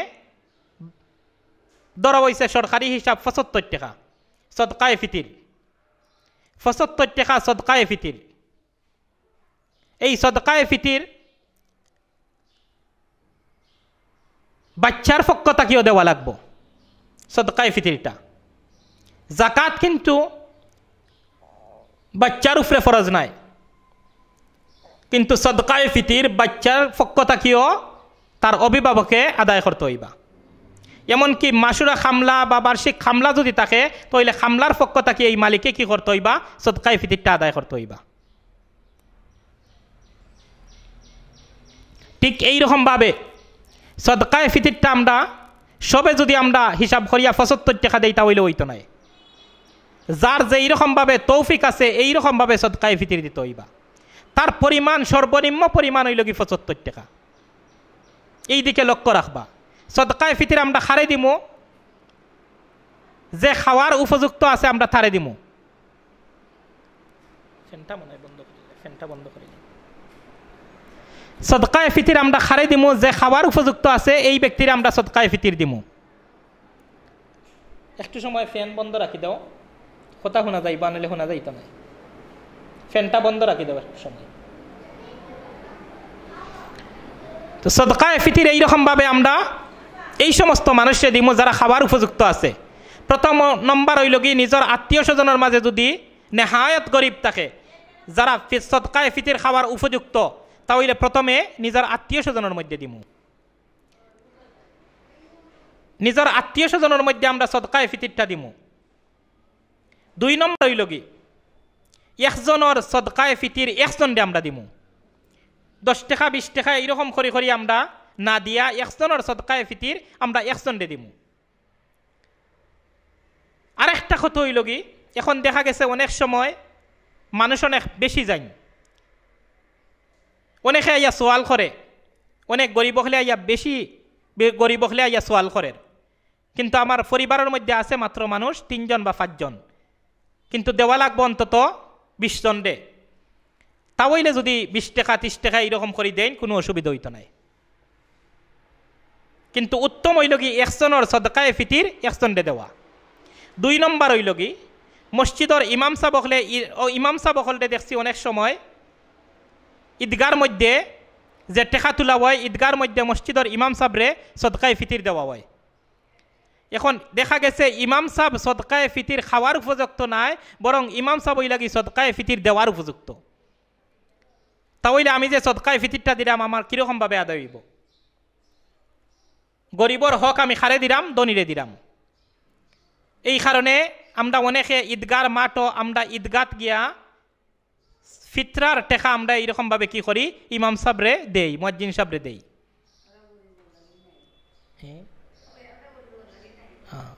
ধরা অইছে সরকারি হিসাব পঁচাত্তর টেকা সদকায়ে ফিতির, পঁচাত্তর টেকা সদকায়ে ফিতির। এই সদকায়ে ফিতির বাচ্চার পক্ষ থাকিও দেওয়া লাগবো। সদকায়ে ফিতিরটা, জাকাত কিন্তু বাচ্চার উপরে ফরজ নাই, কিন্তু সদকায়ে ফিতির বাচ্চার পক্ষ থাকিও তার অভিভাবকে আদায় করতে অইবা। এমনকি মাসুরা খামলা বা বার্ষিক খামলা যুদি থাকে, তাইলে খামলার পক্ষ থাকি এই মালিকে কি করতে অইবা? সদকায়ে ফিতিরটা আদায় করতে অইবা। ঠিক এই রকমভাবে সদকায়ে ফিতিরটা আমরা সবে যুদি আমরা হিসাব করিয়া পঁচাত্তর টেকা দেই, তা অইলে অইতো নায়। যার যেই রকমভাবে তৌফিক আছে, এই রকমভাবে সদকায়ে ফিতির দিতে অইবা। তার পরিমাণ, সর্বনিম্ন পরিমাণ অইলো গি পঁচাত্তর টেকা। এই দিকে লক্ষ্য রাখবা। সদকায়ে ফিতির আমরা কারে দিমু? যে খাওয়ার উপযুক্ত আছে, আমরা তারে দিমু। ফ্যানটা মনে হয় বন্ধ করিলে, ফ্যানটা বন্ধ করিলে। সদকায়ে ফিতির আমরা কারে দিমু? যে খাওয়ার উপযুক্ত আছে, এই ব্যক্তিরে আমরা সদকায়ে ফিতির দিমু। একটু সময় ফ্যান বন্ধ রাখি দাও, কথা হুনা যাইবা, নাইলে হুনা যাইতো নায়। ফ্যানটা বন্ধ রাখি দেওয়ার সময়। তো সদকায়ে ফিতির এইরকম ভাবে আমরা এই সমস্ত মানুষরে দিমু যারা খাওয়ার উপযুক্ত আছে। প্রথম নম্বর অইল কি, নিজর আত্মীয় স্বজনর মাঝে যদি নেহায়ত গরিব থাকে, যারা ফি-, সদকায়ে ফিতির খাওয়ার উপযুক্ত, তা অইলে প্রথমে নিজর আত্মীয় স্বজনর মধ্যে দিমু। নিজর আত্মীয় স্বজনর মধ্যে আমরা সদকায়ে ফিতিরটা দিমু। দুই নম্বর অইল কি, একজনর সদকায়ে ফিতির একজনরে আমরা দিমু। দশ টেকা, বিশ টেকা এইরকম করি করি আমরা না দিয়া একজনর সদকায়ে ফিতির আমরা একজনরে দিমু। আরেকটা কথা অইল কি, এখন দেখা গেছে অনেক সময় মানুষ অনেক বেশি যাইন, অনেকে আইয়া সওয়াল করে, অনেক গরিব অকলে আইয়া বেশি, বে-, গরিব অকলে আইয়া সওয়াল করের। কিন্তু আমার পরিবারর মধ্যে আছে মাত্র মানুষ তিনজন বা পাঁচজন, কিন্তু দেওয়া লাগবো অন্তত বিশ জনরে। তা অইলে যদি বিশ টেকা, ত্রিশ টেকা এইরকম করি দেইন, কুনু অসুবিধা অইতো নায়। কিন্তু উত্তম অইল কি, একজনর সদকায়ে ফিতির একজনরে দেওয়া। দুই নম্বর অইল কি, মসজিদর ইমাম সাব অকলে ই-, ও ইমাম সাব অকলরে দেখছি অনেক সময় ঈদগার মধ্যে যে টেকা তুলা অয়, ঈদগার মধ্যে মসজিদর ইমাম সাবরে সদকায়ে ফিতির দেওয়া অয়। এখন দেখা গেছে ইমাম সাব সদকায়ে ফিতির খাওয়ার উপযুক্ত নায়, বরং ইমাম সাব অইলা গি সদকায়ে ফিতির দেওয়ার উপযুক্ত। তা অইলে আমি যে সদকায়ে ফিতিরটা দিলাম, আমার কিরকম ভাবে আদায় অইবো? গরিবর হক আমি কারে দিলাম? ধনীরে দিলাম। এই কারণে আমরা অনেকে ঈদগার মাঠও আমরা ঈদগাত গিয়া ফিতরার টেকা আমরা এইরকম ভাবে কি করি, ইমাম সাবরে দেই, মুয়াজ্জিন সাবরে দেই। হ্যাঁ? হ্যাঁ।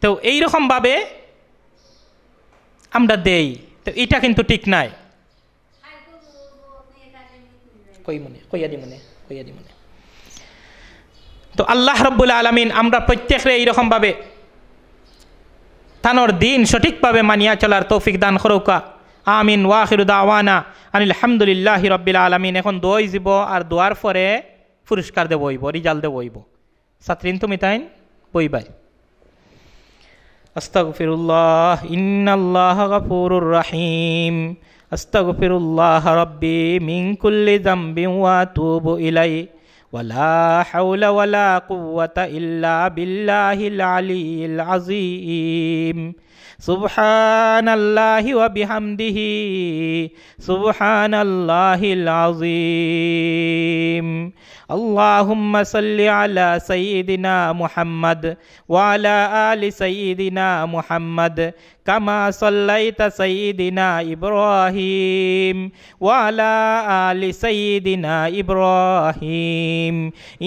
তো এইরকম ভাবে আমরা দেই, তো এটা কিন্তু ঠিক নাই। কই মনে, কইয়া দি মনে, কইয়া দি মনে। তো আল্লাহ রব্বুল আলামিন আমরা প্রত্যেকরে এইরকম ভাবে তানর দিন সঠিকভাবে মানিয়া চলার তৌফিক দান করুকা। আমিন। ওয়া আখিরু দাওয়ানা আনিল হামদুলিল্লাহি রাব্বিল আলামিন। এখন দোয়া অইযিবো, আর দোয়ার পরে পুরস্কার দেওয়া অইবো, result দেওয়া অইবো। ছাত্রীন তুমি তাইন বইবায়। أستغفر الله، إن الله غفور رحيم. أستغفر الله ربي من كل ذنب وأتوب إليه. ولا حول ولا قوة إلا بالله العلي العظيم. سبحان الله وبحمده. سبحان الله العظيم. اللهم صل على سيدنا محمد وعلى آل سيدنا محمد كما صليت سيدنا إبراهيم وعلى آل سيدنا إبراهيم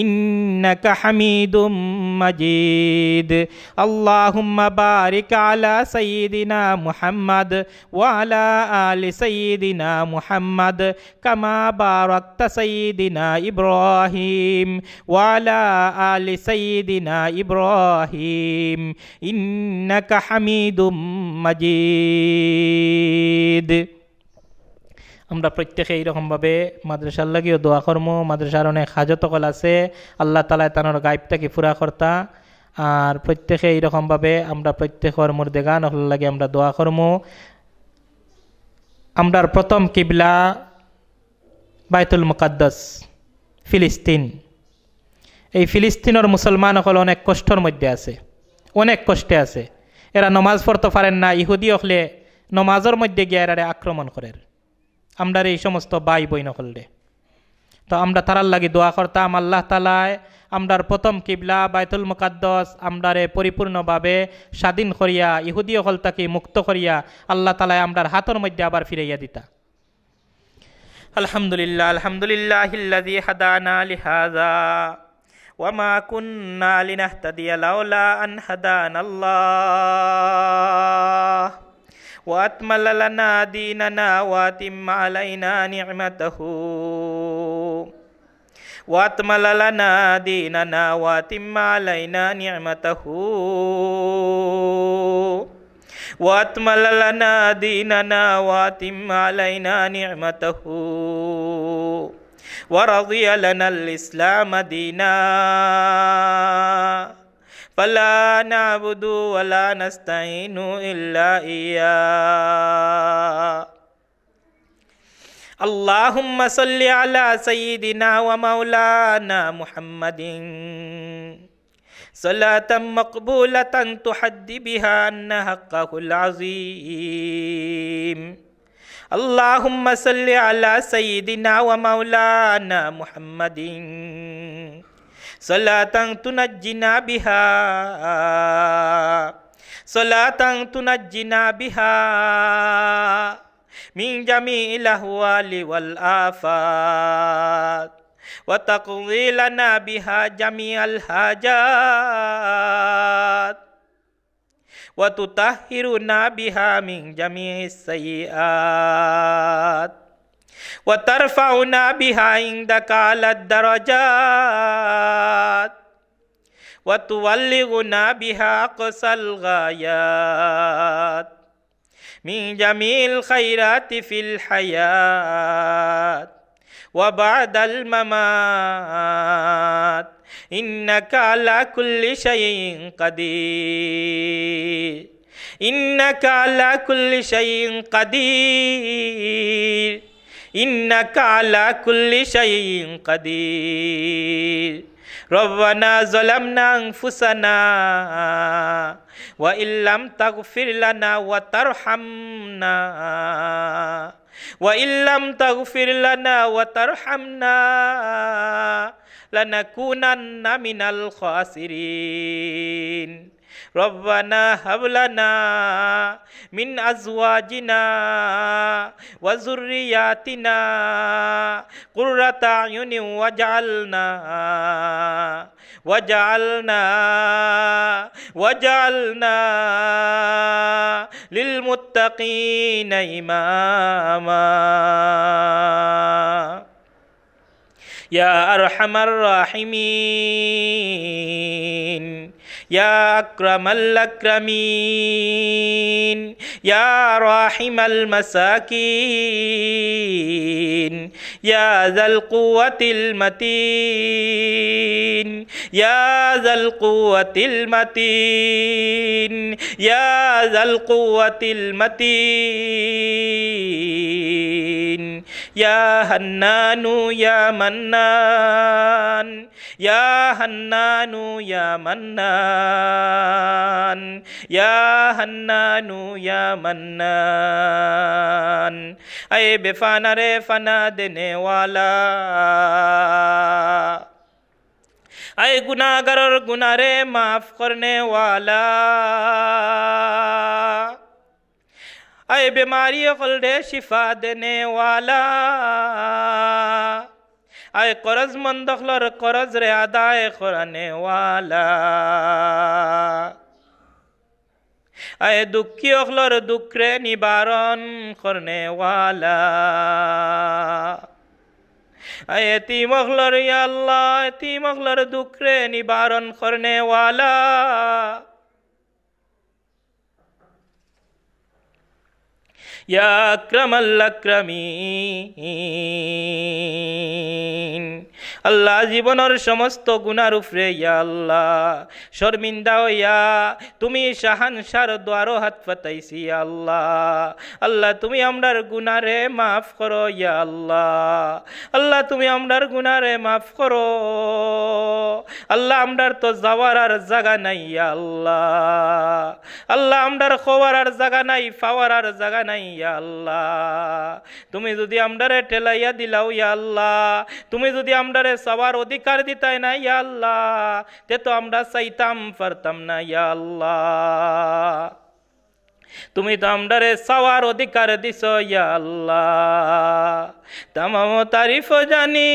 إنك حميد مجيد. اللهم بارك على سيدنا محمد وعلى آل سيدنا محمد كما باركت سيدنا إبراهيم وعلى آل سيدنا إبراهيم إنك حميد مجيد. আমরা প্রত্যেকে এইরকম ভাবে মাদ্রাসার লাগিও দোয়া করমু। মাদ্রাসার অনেক হাজত অকল আছে, আল্লাহ তাআলায় তানর গাইব থাকি পুরা করতা। আর প্রত্যেকে এইরকম ভাবে আমরা প্রত্যেকর মুর্দেগান অকলর লাগি আমরা দোয়া করমু। আমরার প্রথম কিবলা বাইতুল মুকাদ্দাস, ফিলিস্তিন। এই ফিলিস্তিনর মুসলমান অকল অনেক কষ্টর মধ্যে আছে, অনেক কষ্টে আছে। এরা নমাজ পড়তো পারের না, ইহুদি অকলে নমাজর মধ্যে গিয়া এরারে আক্রমণ করের। আমরার এই সমস্ত ভাই বইন অকলরে, তো আমরা তারার লাগি দোয়া করতাম, আল্লাহ তাআলায় আমরার প্রথম কিবলা বাইতুল মুকাদ্দাস আমরারে পরিপূর্ণভাবে স্বাধীন করিয়া, ইহুদি অকল থাকি মুক্ত করিয়া আল্লাহ তাআলায় আমরার হাতর মধ্যে আবার ফিরাইয়া দিতা। الحمد لله، الحمد لله الذي هدانا لهذا وما كنا لنهتدي لولا أن هدانا الله وأكمل لنا ديننا وأتم علينا نعمته وأكمل لنا ديننا وأتم علينا نعمته وأكمل لنا ديننا وأتم علينا نعمته ورضي لنا الإسلام دينا فلا نعبد ولا نستعين إلا إياه اللهم صل على سيدنا ومولانا محمد صلاة مقبولة تحدي بها عنا حقه العظيم. اللهم صل على سيدنا ومولانا محمد صلاة تنجينا بها، صلاة تنجينا بها من جميع الأهوال والآفات، وتقضي لنا بها جميع الحاجات، وتطهرنا بها من جميع السيئات، وترفعنا بها عندك أعلى الدرجات، وتبلغنا بها أقصى الغايات من جميع الخيرات في الحياة وبعد الممات، إنك على كل شيء قدير، إنك على كل شيء قدير، إنك على كل شيء قدير. ربنا ظلمنا أنفسنا وإن لم تغفر لنا وترحمنا، وإن لم تغفر لنا وترحمنا لنكونن من الخاسرين. ربنا هب لنا من أزواجنا وذرياتنا قرة أعين واجعلنا، واجعلنا، واجعلنا للمتقين إماما. يا أرحم الراحمين، يا أكرم الأكرمين، يا راحم المساكين، يا ذا القوة المتين، يا ذا القوة المتين، يا ذا القوة المتين، يا حنان يا منان، يا حنان يا منان، يا حنان يا منان. اے بے پناہ رے پناہ دینے والا، اے گناہگارر گناہ رے معاف کرنے والا، اے بیماری اخلرے شفا دینے والا، اے قرض مند اخلر قرض رے ادا کرنے والا، اے دکھی اخلر دکھ رے نبارن کرنے والا، اے یتیم اخلر یا اللہ، یتیم اخلر دکھ رے نبارن کرنے والا، یا اکرم الاکرمین। আল্লাহ, জীবনর সমস্ত গুনার উপরে, ইয়া আল্লাহ, শর্মিন্দা অইয়া তুমি শাহানশার দুয়ারো হাত পাতাইছি, ইয়া আল্লাহ। আল্লাহ, তুমি আমরার গুনারে মাফ করো, ইয়া আল্লাহ। আল্লাহ, তুমি আমরার গুনারে মাফ করো। আল্লাহ, আমরার তো যাওয়ার আর জাগা নাই, ইয়া আল্লাহ। আল্লাহ, আমরার খোয়ার আর জাগা নাই, পাওয়ার আর জাগা নাই, ইয়া আল্লাহ। তুমি যদি আমরারে ঠেলাইয়া দিলাও, ইয়া আল্লাহ, তুমি যদি আমরারে চাওয়ার অধিকার দিতায় না, ইয়া আল্লাহ, তে তো আমরা চাইতাম পারতাম না, ইয়া আল্লাহ। তুমি তো আমরারে চাওয়ার অধিকার দিছো, ইয়া আল্লাহ। তামাম তারিফ জানি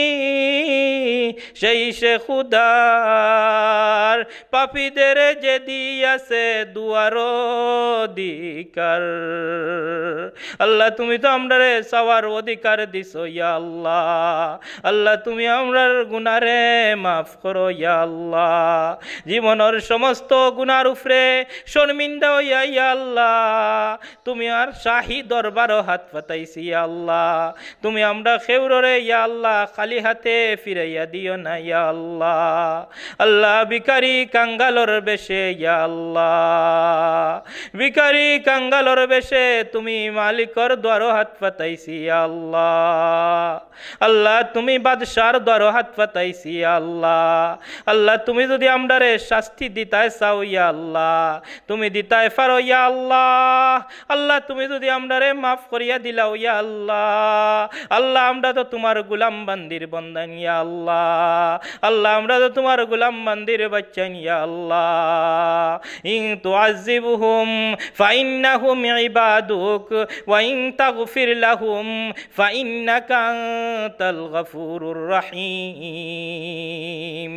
সেই সে খুদার, পাপীদের যে দিয়াছে দুয়ার অধিকার। আল্লাহ, তুমি তো আমরারে চাওয়ার অধিকার দিছো, ইয়া আল্লাহ। আল্লাহ, তুমি আমরার গুনারে মাফ করো, ইয়া আল্লাহ। জীবনর সমস্ত গুনার উপরে শর্মিন্দা অইয়া, ইয়া আল্লাহ, তুমার শাহী দরবারো হাত পাতাইছি ইয়া আল্লাহ। তুমি আমরা কেউররে ইয়া আল্লাহ খালি হাতে ফিরাইয়া দিও না ইয়া আল্লাহ। আল্লাহ, ভিখারি কাঙ্গালর বেশে ইয়া আল্লাহ, ভিখারি কাঙ্গালর বেশে তুমি মালিকর দুয়ারো হাত পাতাইছি ইয়া আল্লাহ। আল্লাহ, তুমি বাদশার দুয়ারো হাত পাতাইছি ইয়া আল্লাহ। আল্লাহ, তুমি যুদি আমরারে শাস্তি দিতায় চাও ইয়া আল্লাহ, তুমি দিতায় পারো ইয়া আল্লাহ। আল্লাহ, তুমি যুদি আমরারে মাফ করিয়া দিলাও ইয়া আল্লাহ, আল্লাহ, আমরা তো তুমার গুলাম বান্দির বন্দাইন ইয়া আল্লাহ। আল্লাহ, আমরা তো তুমার গুলাম বান্দির বাচ্চাইন ইয়া আল্লাহ। ইন তুআযযিবহুম ফাইন্নাহুম ইবাদুক ওয়া ইন তাগফির লাহুম ফাইন্নাকা আনতাল গাফুরুর রাহিম।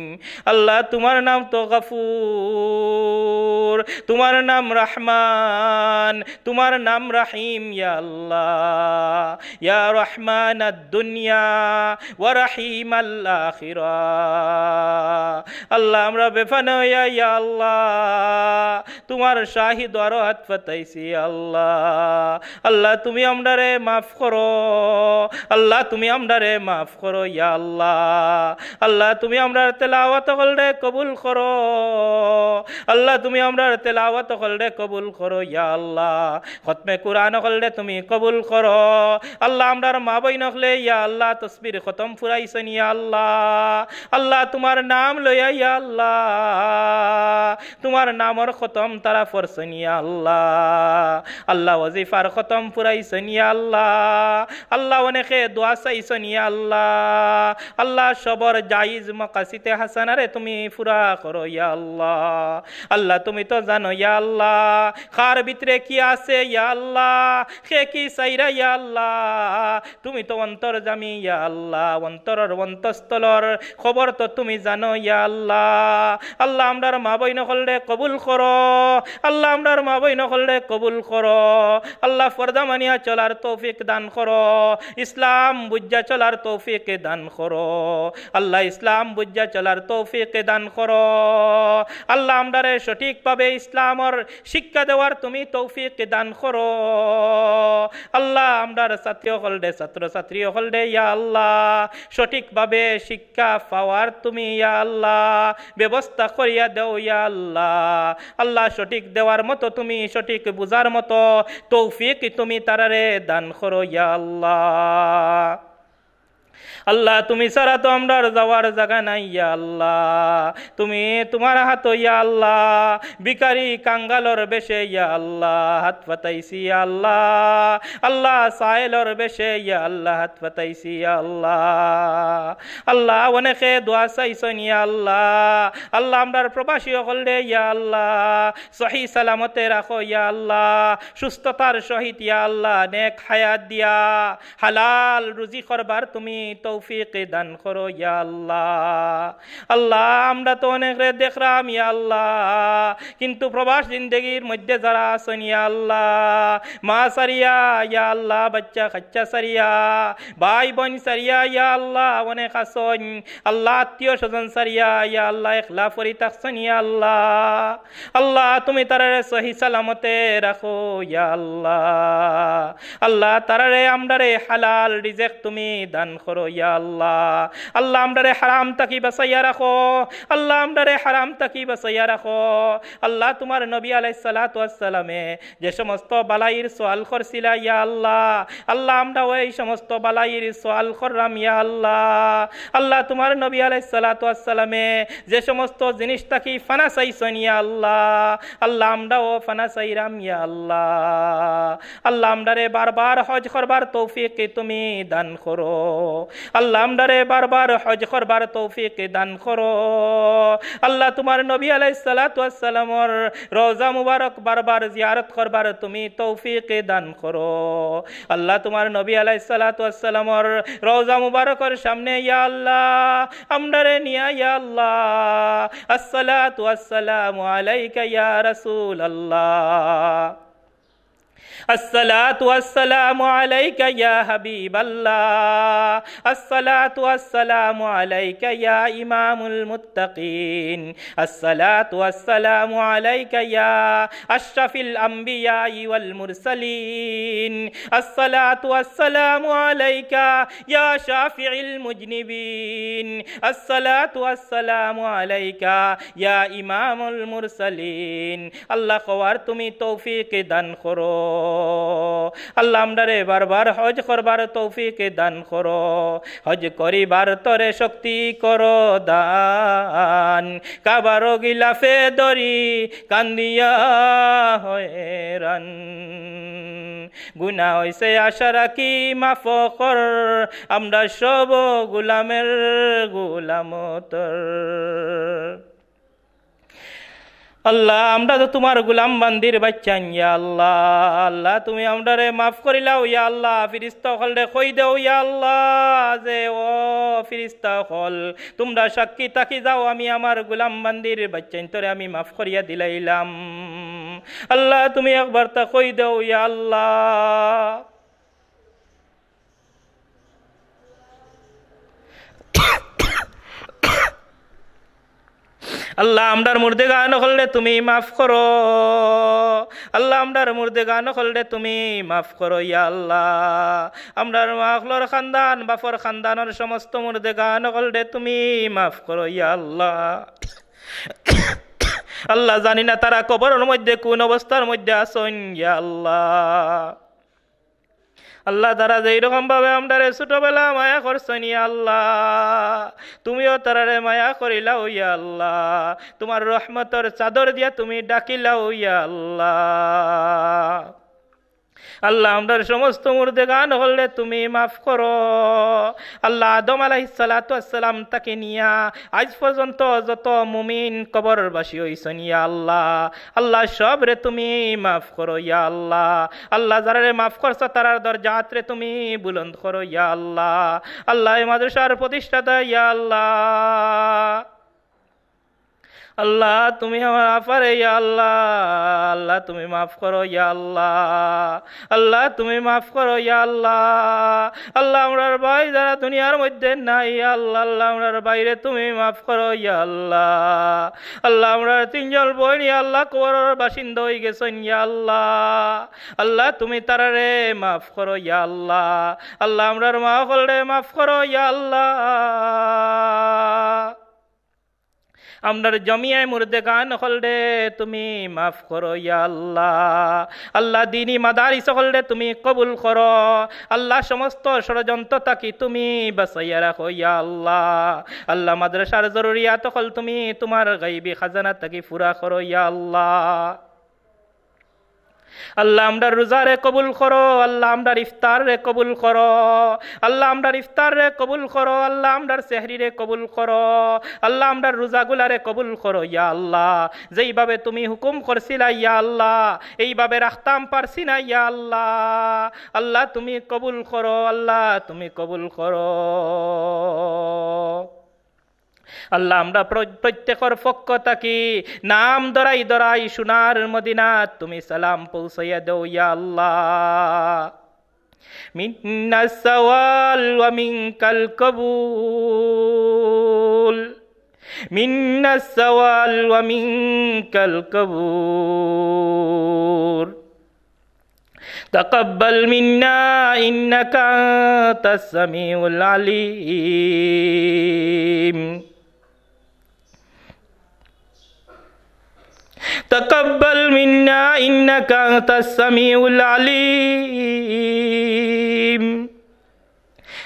আল্লাহ, তুমার নাম তো গাফুর, তুমার নাম রহমান, তুমার নাম রাহিম, ইয়া আল্লাহ। ইয়া রহমানাদ দুনিয়া ওয়া রাহিমাল আখিরা। আল্লাহ, আমরা বেফানা অইয়া, ইয়া আল্লাহ, তুমার শাহী দুয়ারো হাত পাতাইছি, আল্লাহ। আল্লাহ, তুমি আমরারে মাফ করো। আল্লাহ, তুমি আমরারে মাফ করো, ইয়া আল্লাহ। আল্লাহ, তুমি আমরার তেলাওয়াত অকলরে কবুল করো। আল্লাহ, তুমি আমরার তেলাওয়াত অকলরে কবুল করো, ইয়া আল্লাহ। খতমে কুরআন অকলরে তুমি কবুল করো। আল্লাহ, আমরার মা বইন অকলে, ইয়া আল্লাহ, তসবির খতম ফুরাইছইন, ইয়া আল্লাহ। আল্লাহ, তুমার নাম লইয়া, ইয়া আল্লাহ, তুমার নামর খতম তারা পড়ছইন, ইয়া আল্লাহ। আল্লাহ, ওয়াজিফার খতম ফুরাইছইন, ইয়া আল্লাহ। আল্লাহ, অনেকে দোয়া চাইছইন, ইয়া আল্লাহ। আল্লাহ, সবর জায়েজ মাকাসিদে হাসানারে তুমি পুরা করো, ইয়া আল্লাহ। আল্লাহ, তুমি তো জানো, ইয়া আল্লাহ, কার ভিতরে কি আছে, ইয়া আল্লাহ, কে কি চাইরা, ইয়া আল্লাহ। তুমি তো অন্তর্যামী, ইয়া আল্লাহ, অন্তরর অন্তঃস্থলর খবর তো তুমি জানো, ইয়া আল্লাহ। আল্লাহ, আমরার মা বইন অকলরে কবুল করো। আল্লাহ, আমরার মা বইন অকলরে কবুল করো। আল্লাহ, পর্দা মানিয়া চলার তৌফিক দান করো। ইসলাম বুঝিয়া চলার তৌফিক দান করো। আল্লাহ, ইসলাম বুঝিয়া চলার তৌফিক দান করো। আল্লাহ, আমরারে সঠিকভাবে ইসলামর শিক্ষা দেওয়ার তুমি তৌফিক দান করো। আল্লাহ, আমরার ছাত্রী অকলরে, ছাত্র ছাত্রী অকলরে, ইয়া আল্লাহ, সঠিকভাবে শিক্ষা পাওয়ার তুমি, ইয়া আল্লাহ, ব্যবস্থা করিয়া দেও, ইয়া আল্লাহ। আল্লাহ, সঠিক দেওয়ার মতো তুমি, সঠিক বুঝার মতো তৌফিক তুমি তারারে দান করো, ইয়া আল্লাহ। আল্লাহ, তুমি ছাড়া তো আমরার যাওয়ার জাগা নাই, ইয়া আল্লাহ। তুমি তুমার হাতো, ইয়া আল্লাহ, ভিখারি কাঙ্গালর বেশে, ইয়া আল্লাহ, হাত পাতাইছি, ইয়া আল্লাহ। আল্লাহ, সায়েলর বেশে, ইয়া আল্লাহ, হাত পাতাইছি, ইয়া আল্লাহ। আল্লাহ, অনেকে দোয়া চাইছইন, ইয়া আল্লাহ। আল্লাহ, আমরার প্রবাসী অকলরে, ইয়া আল্লাহ, সহি সালামতে রাখো, ইয়া আল্লাহ। সুস্থতার সহিত, ইয়া আল্লাহ, নেক হায়াত দিয়া হালাল রুজি করবার তুমি তৌফিক দান করো, ইয়া আল্লাহ। আল্লাহ, আমরা তো অনেকরে দেখরাম, ইয়া আল্লাহ, কিন্তু প্রবাস জিন্দেগির মধ্যে যারা আছইন, ইয়া আল্লাহ, মা ছাড়িয়া, ইয়া আল্লাহ, বাচ্চা কাচ্চা ছাড়িয়া, ভাই বইন ছাড়িয়া, ইয়া আল্লাহ, অনেক আছইন, আল্লাহ, আত্মীয় স্বজন ছাড়িয়া, ইয়া আল্লাহ, একলা পড়ি থাকছইন, ইয়া আল্লাহ। আল্লাহ, তুমি তারারে সহি সালামতে রাখো, ইয়া আল্লাহ। আল্লাহ, তারারে আমরারে হালাল রিজেক তুমি দান করো, ইয়া আল্লাহ। আল্লাহ, আমরারে হারাম থাকি বাঁচাইয়া রাখো। আল্লাহ, আমরারে হারাম থাকি বাঁচাইয়া রাখো। আল্লাহ, তুমার নবী আলাইহিস সালাতু ওয়াস সালামে যে সমস্ত বালাইর সওয়াল করছিলা, ইয়া আল্লাহ, আল্লাহ, আমরাও এই সমস্ত বালাইর সওয়াল কররাম, ইয়া আল্লাহ। আল্লাহ, তুমার নবী আলাইহিস সালাতু ওয়াস সালামে যে সমস্ত জিনিস থাকি ফানা চাইছইন, ইয়া আল্লাহ, আল্লাহ, আমরাও ফানা চাইরাম, ইয়া আল্লাহ। আল্লাহ, আমরারে বারবার হজ করবার তৌফিক তুমি দান করো। আল্লাহ, আমরারে বারবার হজ করবার তৌফিক দান করো। আল্লাহ, তুমার নবী আলাইহিস সালাতু ওয়াস সালামর রওজা মুবারক বারবার জিয়ারত করবার তুমি তৌফিক দান করো। আল্লাহ, তুমার নবী আলাইহিস সালাতু ওয়াস সালামর রওজা মুবারকর সামনে, ইয়া আল্লাহ, আমরারে নিয়া, ইয়া আল্লাহ, আসসালাতু ওয়াসসালামু আলাইকা ইয়া রাসূলুল্লাহ। الصلاة والسلام عليك يا حبيب الله، الصلاة والسلام عليك يا إمام المتقين، الصلاة والسلام عليك يا أشرف الأنبياء والمرسلين، الصلاة والسلام عليك يا شافع المذنبين، الصلاة والسلام عليك يا إمام المرسلين. আল্লাহ, কওয়ার তুমি তৌফিক দান করো। আল্লাহ, আমরারে বারবার হজ করবার তৌফিক দান করো। হজ করিবার তরে শক্তি করো দান। কাবার গিলাফে ধরি কান্দিয়া হয়রান। গুনা অইছে আশা রাখি মাফ কর, আমরা সব গুলামের গুলাম তোর। আল্লাহ, আমরা তো তুমার গুলাম বান্দির বাইচ্চাইন, ইয়া আল্লাহ। আল্লাহ, তুমি আমরারে মাফ করিলাও, ইয়া আল্লাহ। ফিরিস্তা অকলরে কই দেও, ইয়া আল্লাহ, যে, "ও ফিরিস্তা অকল, তুমরা সাক্ষী থাকি যাও, আমি আমার গুলাম বান্দির বাইচ্চাইন তোরে আমি মাফ করিয়া দিলাইলাম।" আল্লাহ, তুমি একবার তা কই দেও, ইয়া আল্লাহ। আল্লাহ, আমরার মুর্দেগান অকলরে তুমি মাফ করো। আল্লাহ, আমরার মুর্দেগান অকলরে তুমি মাফ করো, ইয়া আল্লাহ। আমরার মা অকলর খান্দান, বাফর খান্দানর সমস্ত মুর্দেগান অকলরে তুমি মাফ করো, ইয়া আল্লাহ। আল্লাহ, জানি না তারা কবরর মধ্যে কুন অবস্থার মধ্যে আছইন, ইয়া আল্লাহ। আল্লাহ, তারা যেই রকম ভাবে আমরারে ছোটবেলা মায়া করছইন, ইয়া আল্লাহ, তুমিও তারারে মায়া করিলাও, ইয়া আল্লাহ। তুমার রহমতর চাদর দিয়া তুমি ঢাকিলাও, ইয়া আল্লাহ। আল্লাহ, আমরার সমস্ত মুর্দেগান অকলরে তুমি মাফ করো। আল্লাহ, আদম আলাইহিস সালাতু ওয়াস সালাম থাকি নিয়া আইজ পর্যন্ত যত মুমিন কবরবাসী অইছইন, ইয়া আল্লাহ, আল্লাহ, সবরে তুমি মাফ করো, ইয়া আল্লাহ। আল্লাহ, যারারে মাফ করছো, তারার দরজাতরে তুমি বুলন্দ করো, ইয়া আল্লাহ। আল্লাহ, এই মাদ্রাসার প্রতিষ্ঠাতা, ইয়া আল্লাহ, আল্লাহ, তুমি আমার আফারে, ইয়া আল্লাহ, আল্লাহ, তুমি মাফ করো, ইয়া আল্লাহ। আল্লাহ, তুমি মাফ করো, ইয়া আল্লাহ। আল্লাহ, আমরার ভাই যারা দুনিয়ার মধ্যে নাই, ইয়া আল্লাহ, আল্লাহ, আমরার ভাইরে তুমি মাফ করো, ইয়া আল্লাহ। আল্লাহ, আমরার তিনজন বইন, ইয়া আল্লাহ, কবরর বাসিন্দা অইগেছইন, ইয়া আল্লাহ। আল্লাহ, তুমি তারারে মাফ করো, ইয়া আল্লাহ। আল্লাহ, আমরার মা অকলরে মাফ করো, ইয়া আল্লাহ। আমরার জমিয়ায়ে মুর্দেগান অকলরে তুমি মাফ করো, ইয়া আল্লাহ। আল্লাহ, দিনি মাদারিস অকলরে তুমি কবুল করো। আল্লাহ, সমস্ত ষড়যন্ত্র থাকি তুমি বাঁচাইয়া রাখো, ইয়া আল্লাহ। আল্লাহ, মাদ্রাসার জরুরিয়াত অকল তুমি তুমার গাইবি খাজানা থাকি পুরা করো, ইয়া আল্লাহ। আল্লাহ, আমরার রোজারে কবুল করো। আল্লাহ, আমরার ইফতাররে কবুল করো। আল্লাহ, আমরার ইফতাররে কবুল করো। আল্লাহ, আমরার সেহরিরে কবুল করো। আল্লাহ, আমরার রোজাগুলারে কবুল করো, ইয়া আল্লাহ। যেইভাবে তুমি হুকুম করছিলা, ইয়া আল্লাহ, এইভাবে রাখতাম পারছি না, ইয়া আল্লাহ। আল্লাহ, তুমি কবুল করো। আল্লাহ, তুমি কবুল করো। আল্লাহ, আমরা প্র-, প্রত্যেকর পক্ষ থাকি নাম ধরাই ধরাই সোনার মদিনাত তুমি সালাম পৌঁছাইয়া দেও, ইয়া আল্লাহ। মিন্নাস সাওয়াল ওয়া মিনকাল কবুল। মিন্নাস সাওয়াল ওয়া মিনকাল কবুল। تقبل منا إنك أنت السميع العليم. تقبل منا إنك أنت السميع العليم.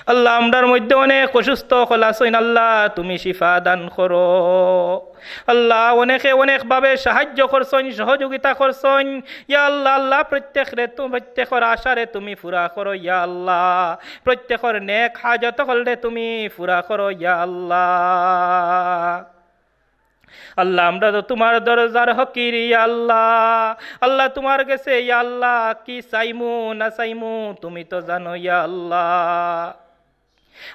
আল্লাহ, আমরার মধ্যে অনেক অসুস্থ অকল আছইন, আল্লাহ, তুমি শিফা দান করো। আল্লাহ, অনেকে অনেকভাবে সাহায্য করছইন, সহযোগিতা করছইন। ইয়া আল্লাহ, আল্লাহ, প্রত্যেকরে তু-, প্রত্যেকর আশারে তুমি পুরা করো, ইয়া আল্লাহ। প্রত্যেকর নেক হাজত অকলরে তুমি পুরা করো, ইয়া আল্লাহ। আল্লাহ, আমরা তো তুমার দরজার ফকির, ইয়া আল্লাহ। আল্লাহ, তুমার গেছে, ইয়া আল্লাহ, কি চাইমু না চাইমু, তুমি তো জানো, ইয়া আল্লাহ।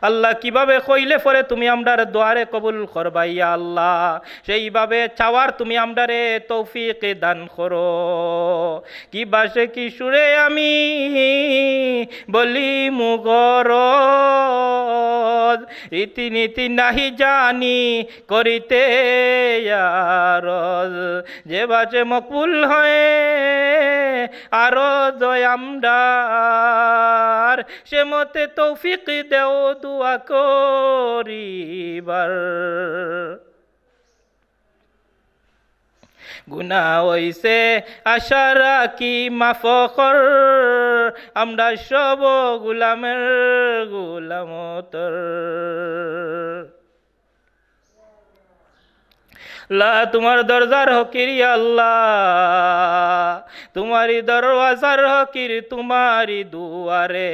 আল্লাহ, কিভাবে কইলে পরে তুমি আমরার দোয়ারে কবুল করবায় ইয়া আল্লাহ, সেইভাবে চাওয়ার তুমি আমরারে তৌফিক দান করো। কি বাসে কি সুরে আমি বলি মুগরজ, রীতিনীতি নাহি জানি করিতে আরজ। যে বাসে মকবুল হয় আরজ আমরার, সে মতে তৌফিক দেও দোয়া করিবার। গুনা অইছে আশা রাখি মাফ কর, আমরা সব গুলামের গুলাম তোর। আল্লাহ, তুমার দরজার হকির ইয়া আল্লাহ, তুমারি দরওয়াজার হকির তুমারি দুয়ারে।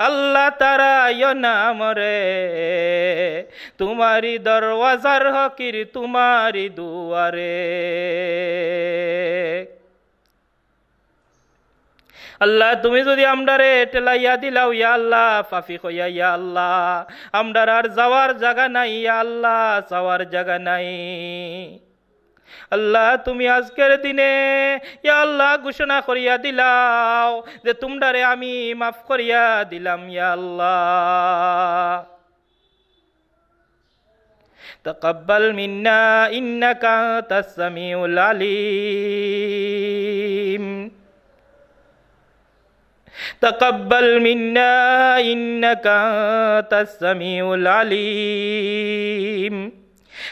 আল্লাহ, তাড়াইও না আমরে, তুমারি দরওয়াজার হকির তুমারি দুয়ারে। আল্লাহ, তুমি যুদি আমরারে ঠেলাইয়া দিলাও ইয়া আল্লাহ, পাপী কইয়া ইয়া আল্লাহ, আমরার আর যাওয়ার জাগা নাই ইয়া আল্লাহ, যাওয়ার জাগা নাই। আল্লাহ, তুমি আজকের দিনে ইয়া আল্লাহ ঘোষণা করিয়া দিলাও যে তুমরারে আমি মাফ করিয়া দিলাম ইয়া আল্লাহ। تقبل منا إنك أنت السميع العليم. تقبل منا إنك أنت السميع العليم.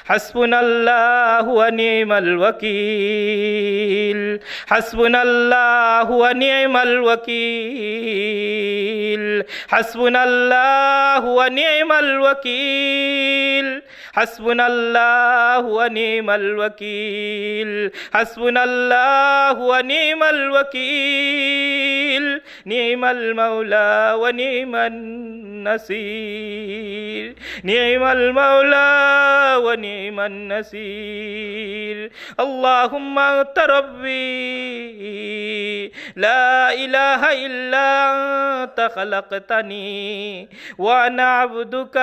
حسبنا الله ونعم الوكيل. حسبنا الله ونعم الوكيل. حسبنا الله ونعم الوكيل. حسبنا الله ونعم الوكيل. حسبنا الله ونعم الوكيل. نعم المولى ونعم النصير. نعم المولى ونعم النصير. اللهم أنت ربي، لا إله إلا أنت خلقتني، وأنا عبدك،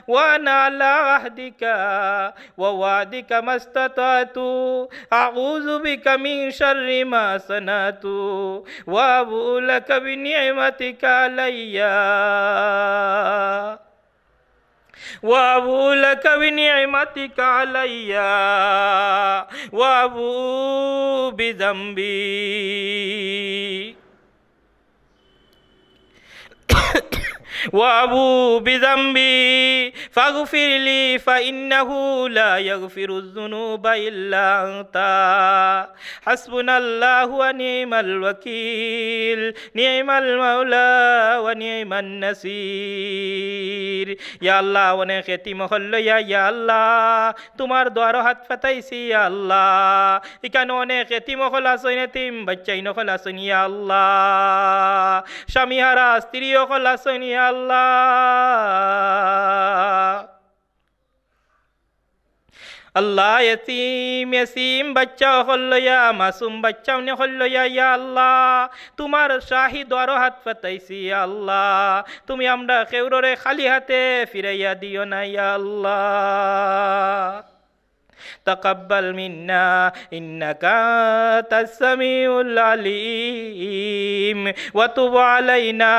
وأنا على عهدك ووعدك ما استطعت، أعوذ بك من شر ما صنعت، وأبوء لك بنعمتك علي، وأبوء لك بنعمتك علي، وأبوء بذنبي، وأبوء بذنبي فاغفر لي فإنه لا يغفر الذنوب إلا أنت. حسبنا الله ونعم الوكيل، نعم المولى ونعم النصير. ইয়া আল্লাহ, অনেক এতিম অকল লইয়া, ইয়া আল্লাহ, তুমার দুয়ারো হাত পাতাইছি, ইয়া আল্লাহ। ইকানো অনেক এতিম অকল আছইন, এতিম বাইচ্চাইন অকল আছইন, ইয়া আল্লাহ। স্বামীহারা স্ত্রী অকল আছইন, ইয়া আল্লাহ। আল্লাহ, এতিম, এতিম বাইচ্চা অকল লইয়া, মাসুম বাইচ্চা অকল লইয়া, ইয়া আল্লাহ, তুমার শাহী দুয়ারো হাত পাতাইছি, ইয়া আল্লাহ। তুমি আমরা কেউররে খালি হাতে ফিরাইয়া দিও না, ইয়া আল্লাহ। تقبل منا إنك أنت السميع العليم، وتب علينا،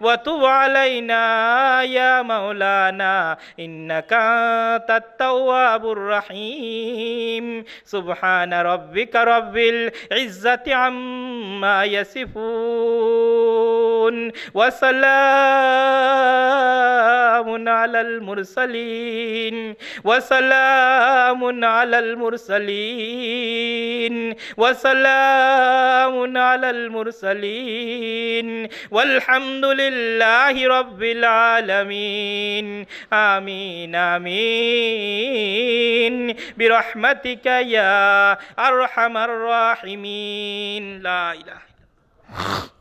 وتب علينا يا مولانا إنك أنت التواب الرحيم. سبحان ربك رب العزة عما يصفون، وسلام على المرسلين، وسلام على المرسلين، وسلام على المرسلين، والحمد لله رب العالمين. آمين، آمين، برحمتك يا أرحم الراحمين. لا إله إلا الله.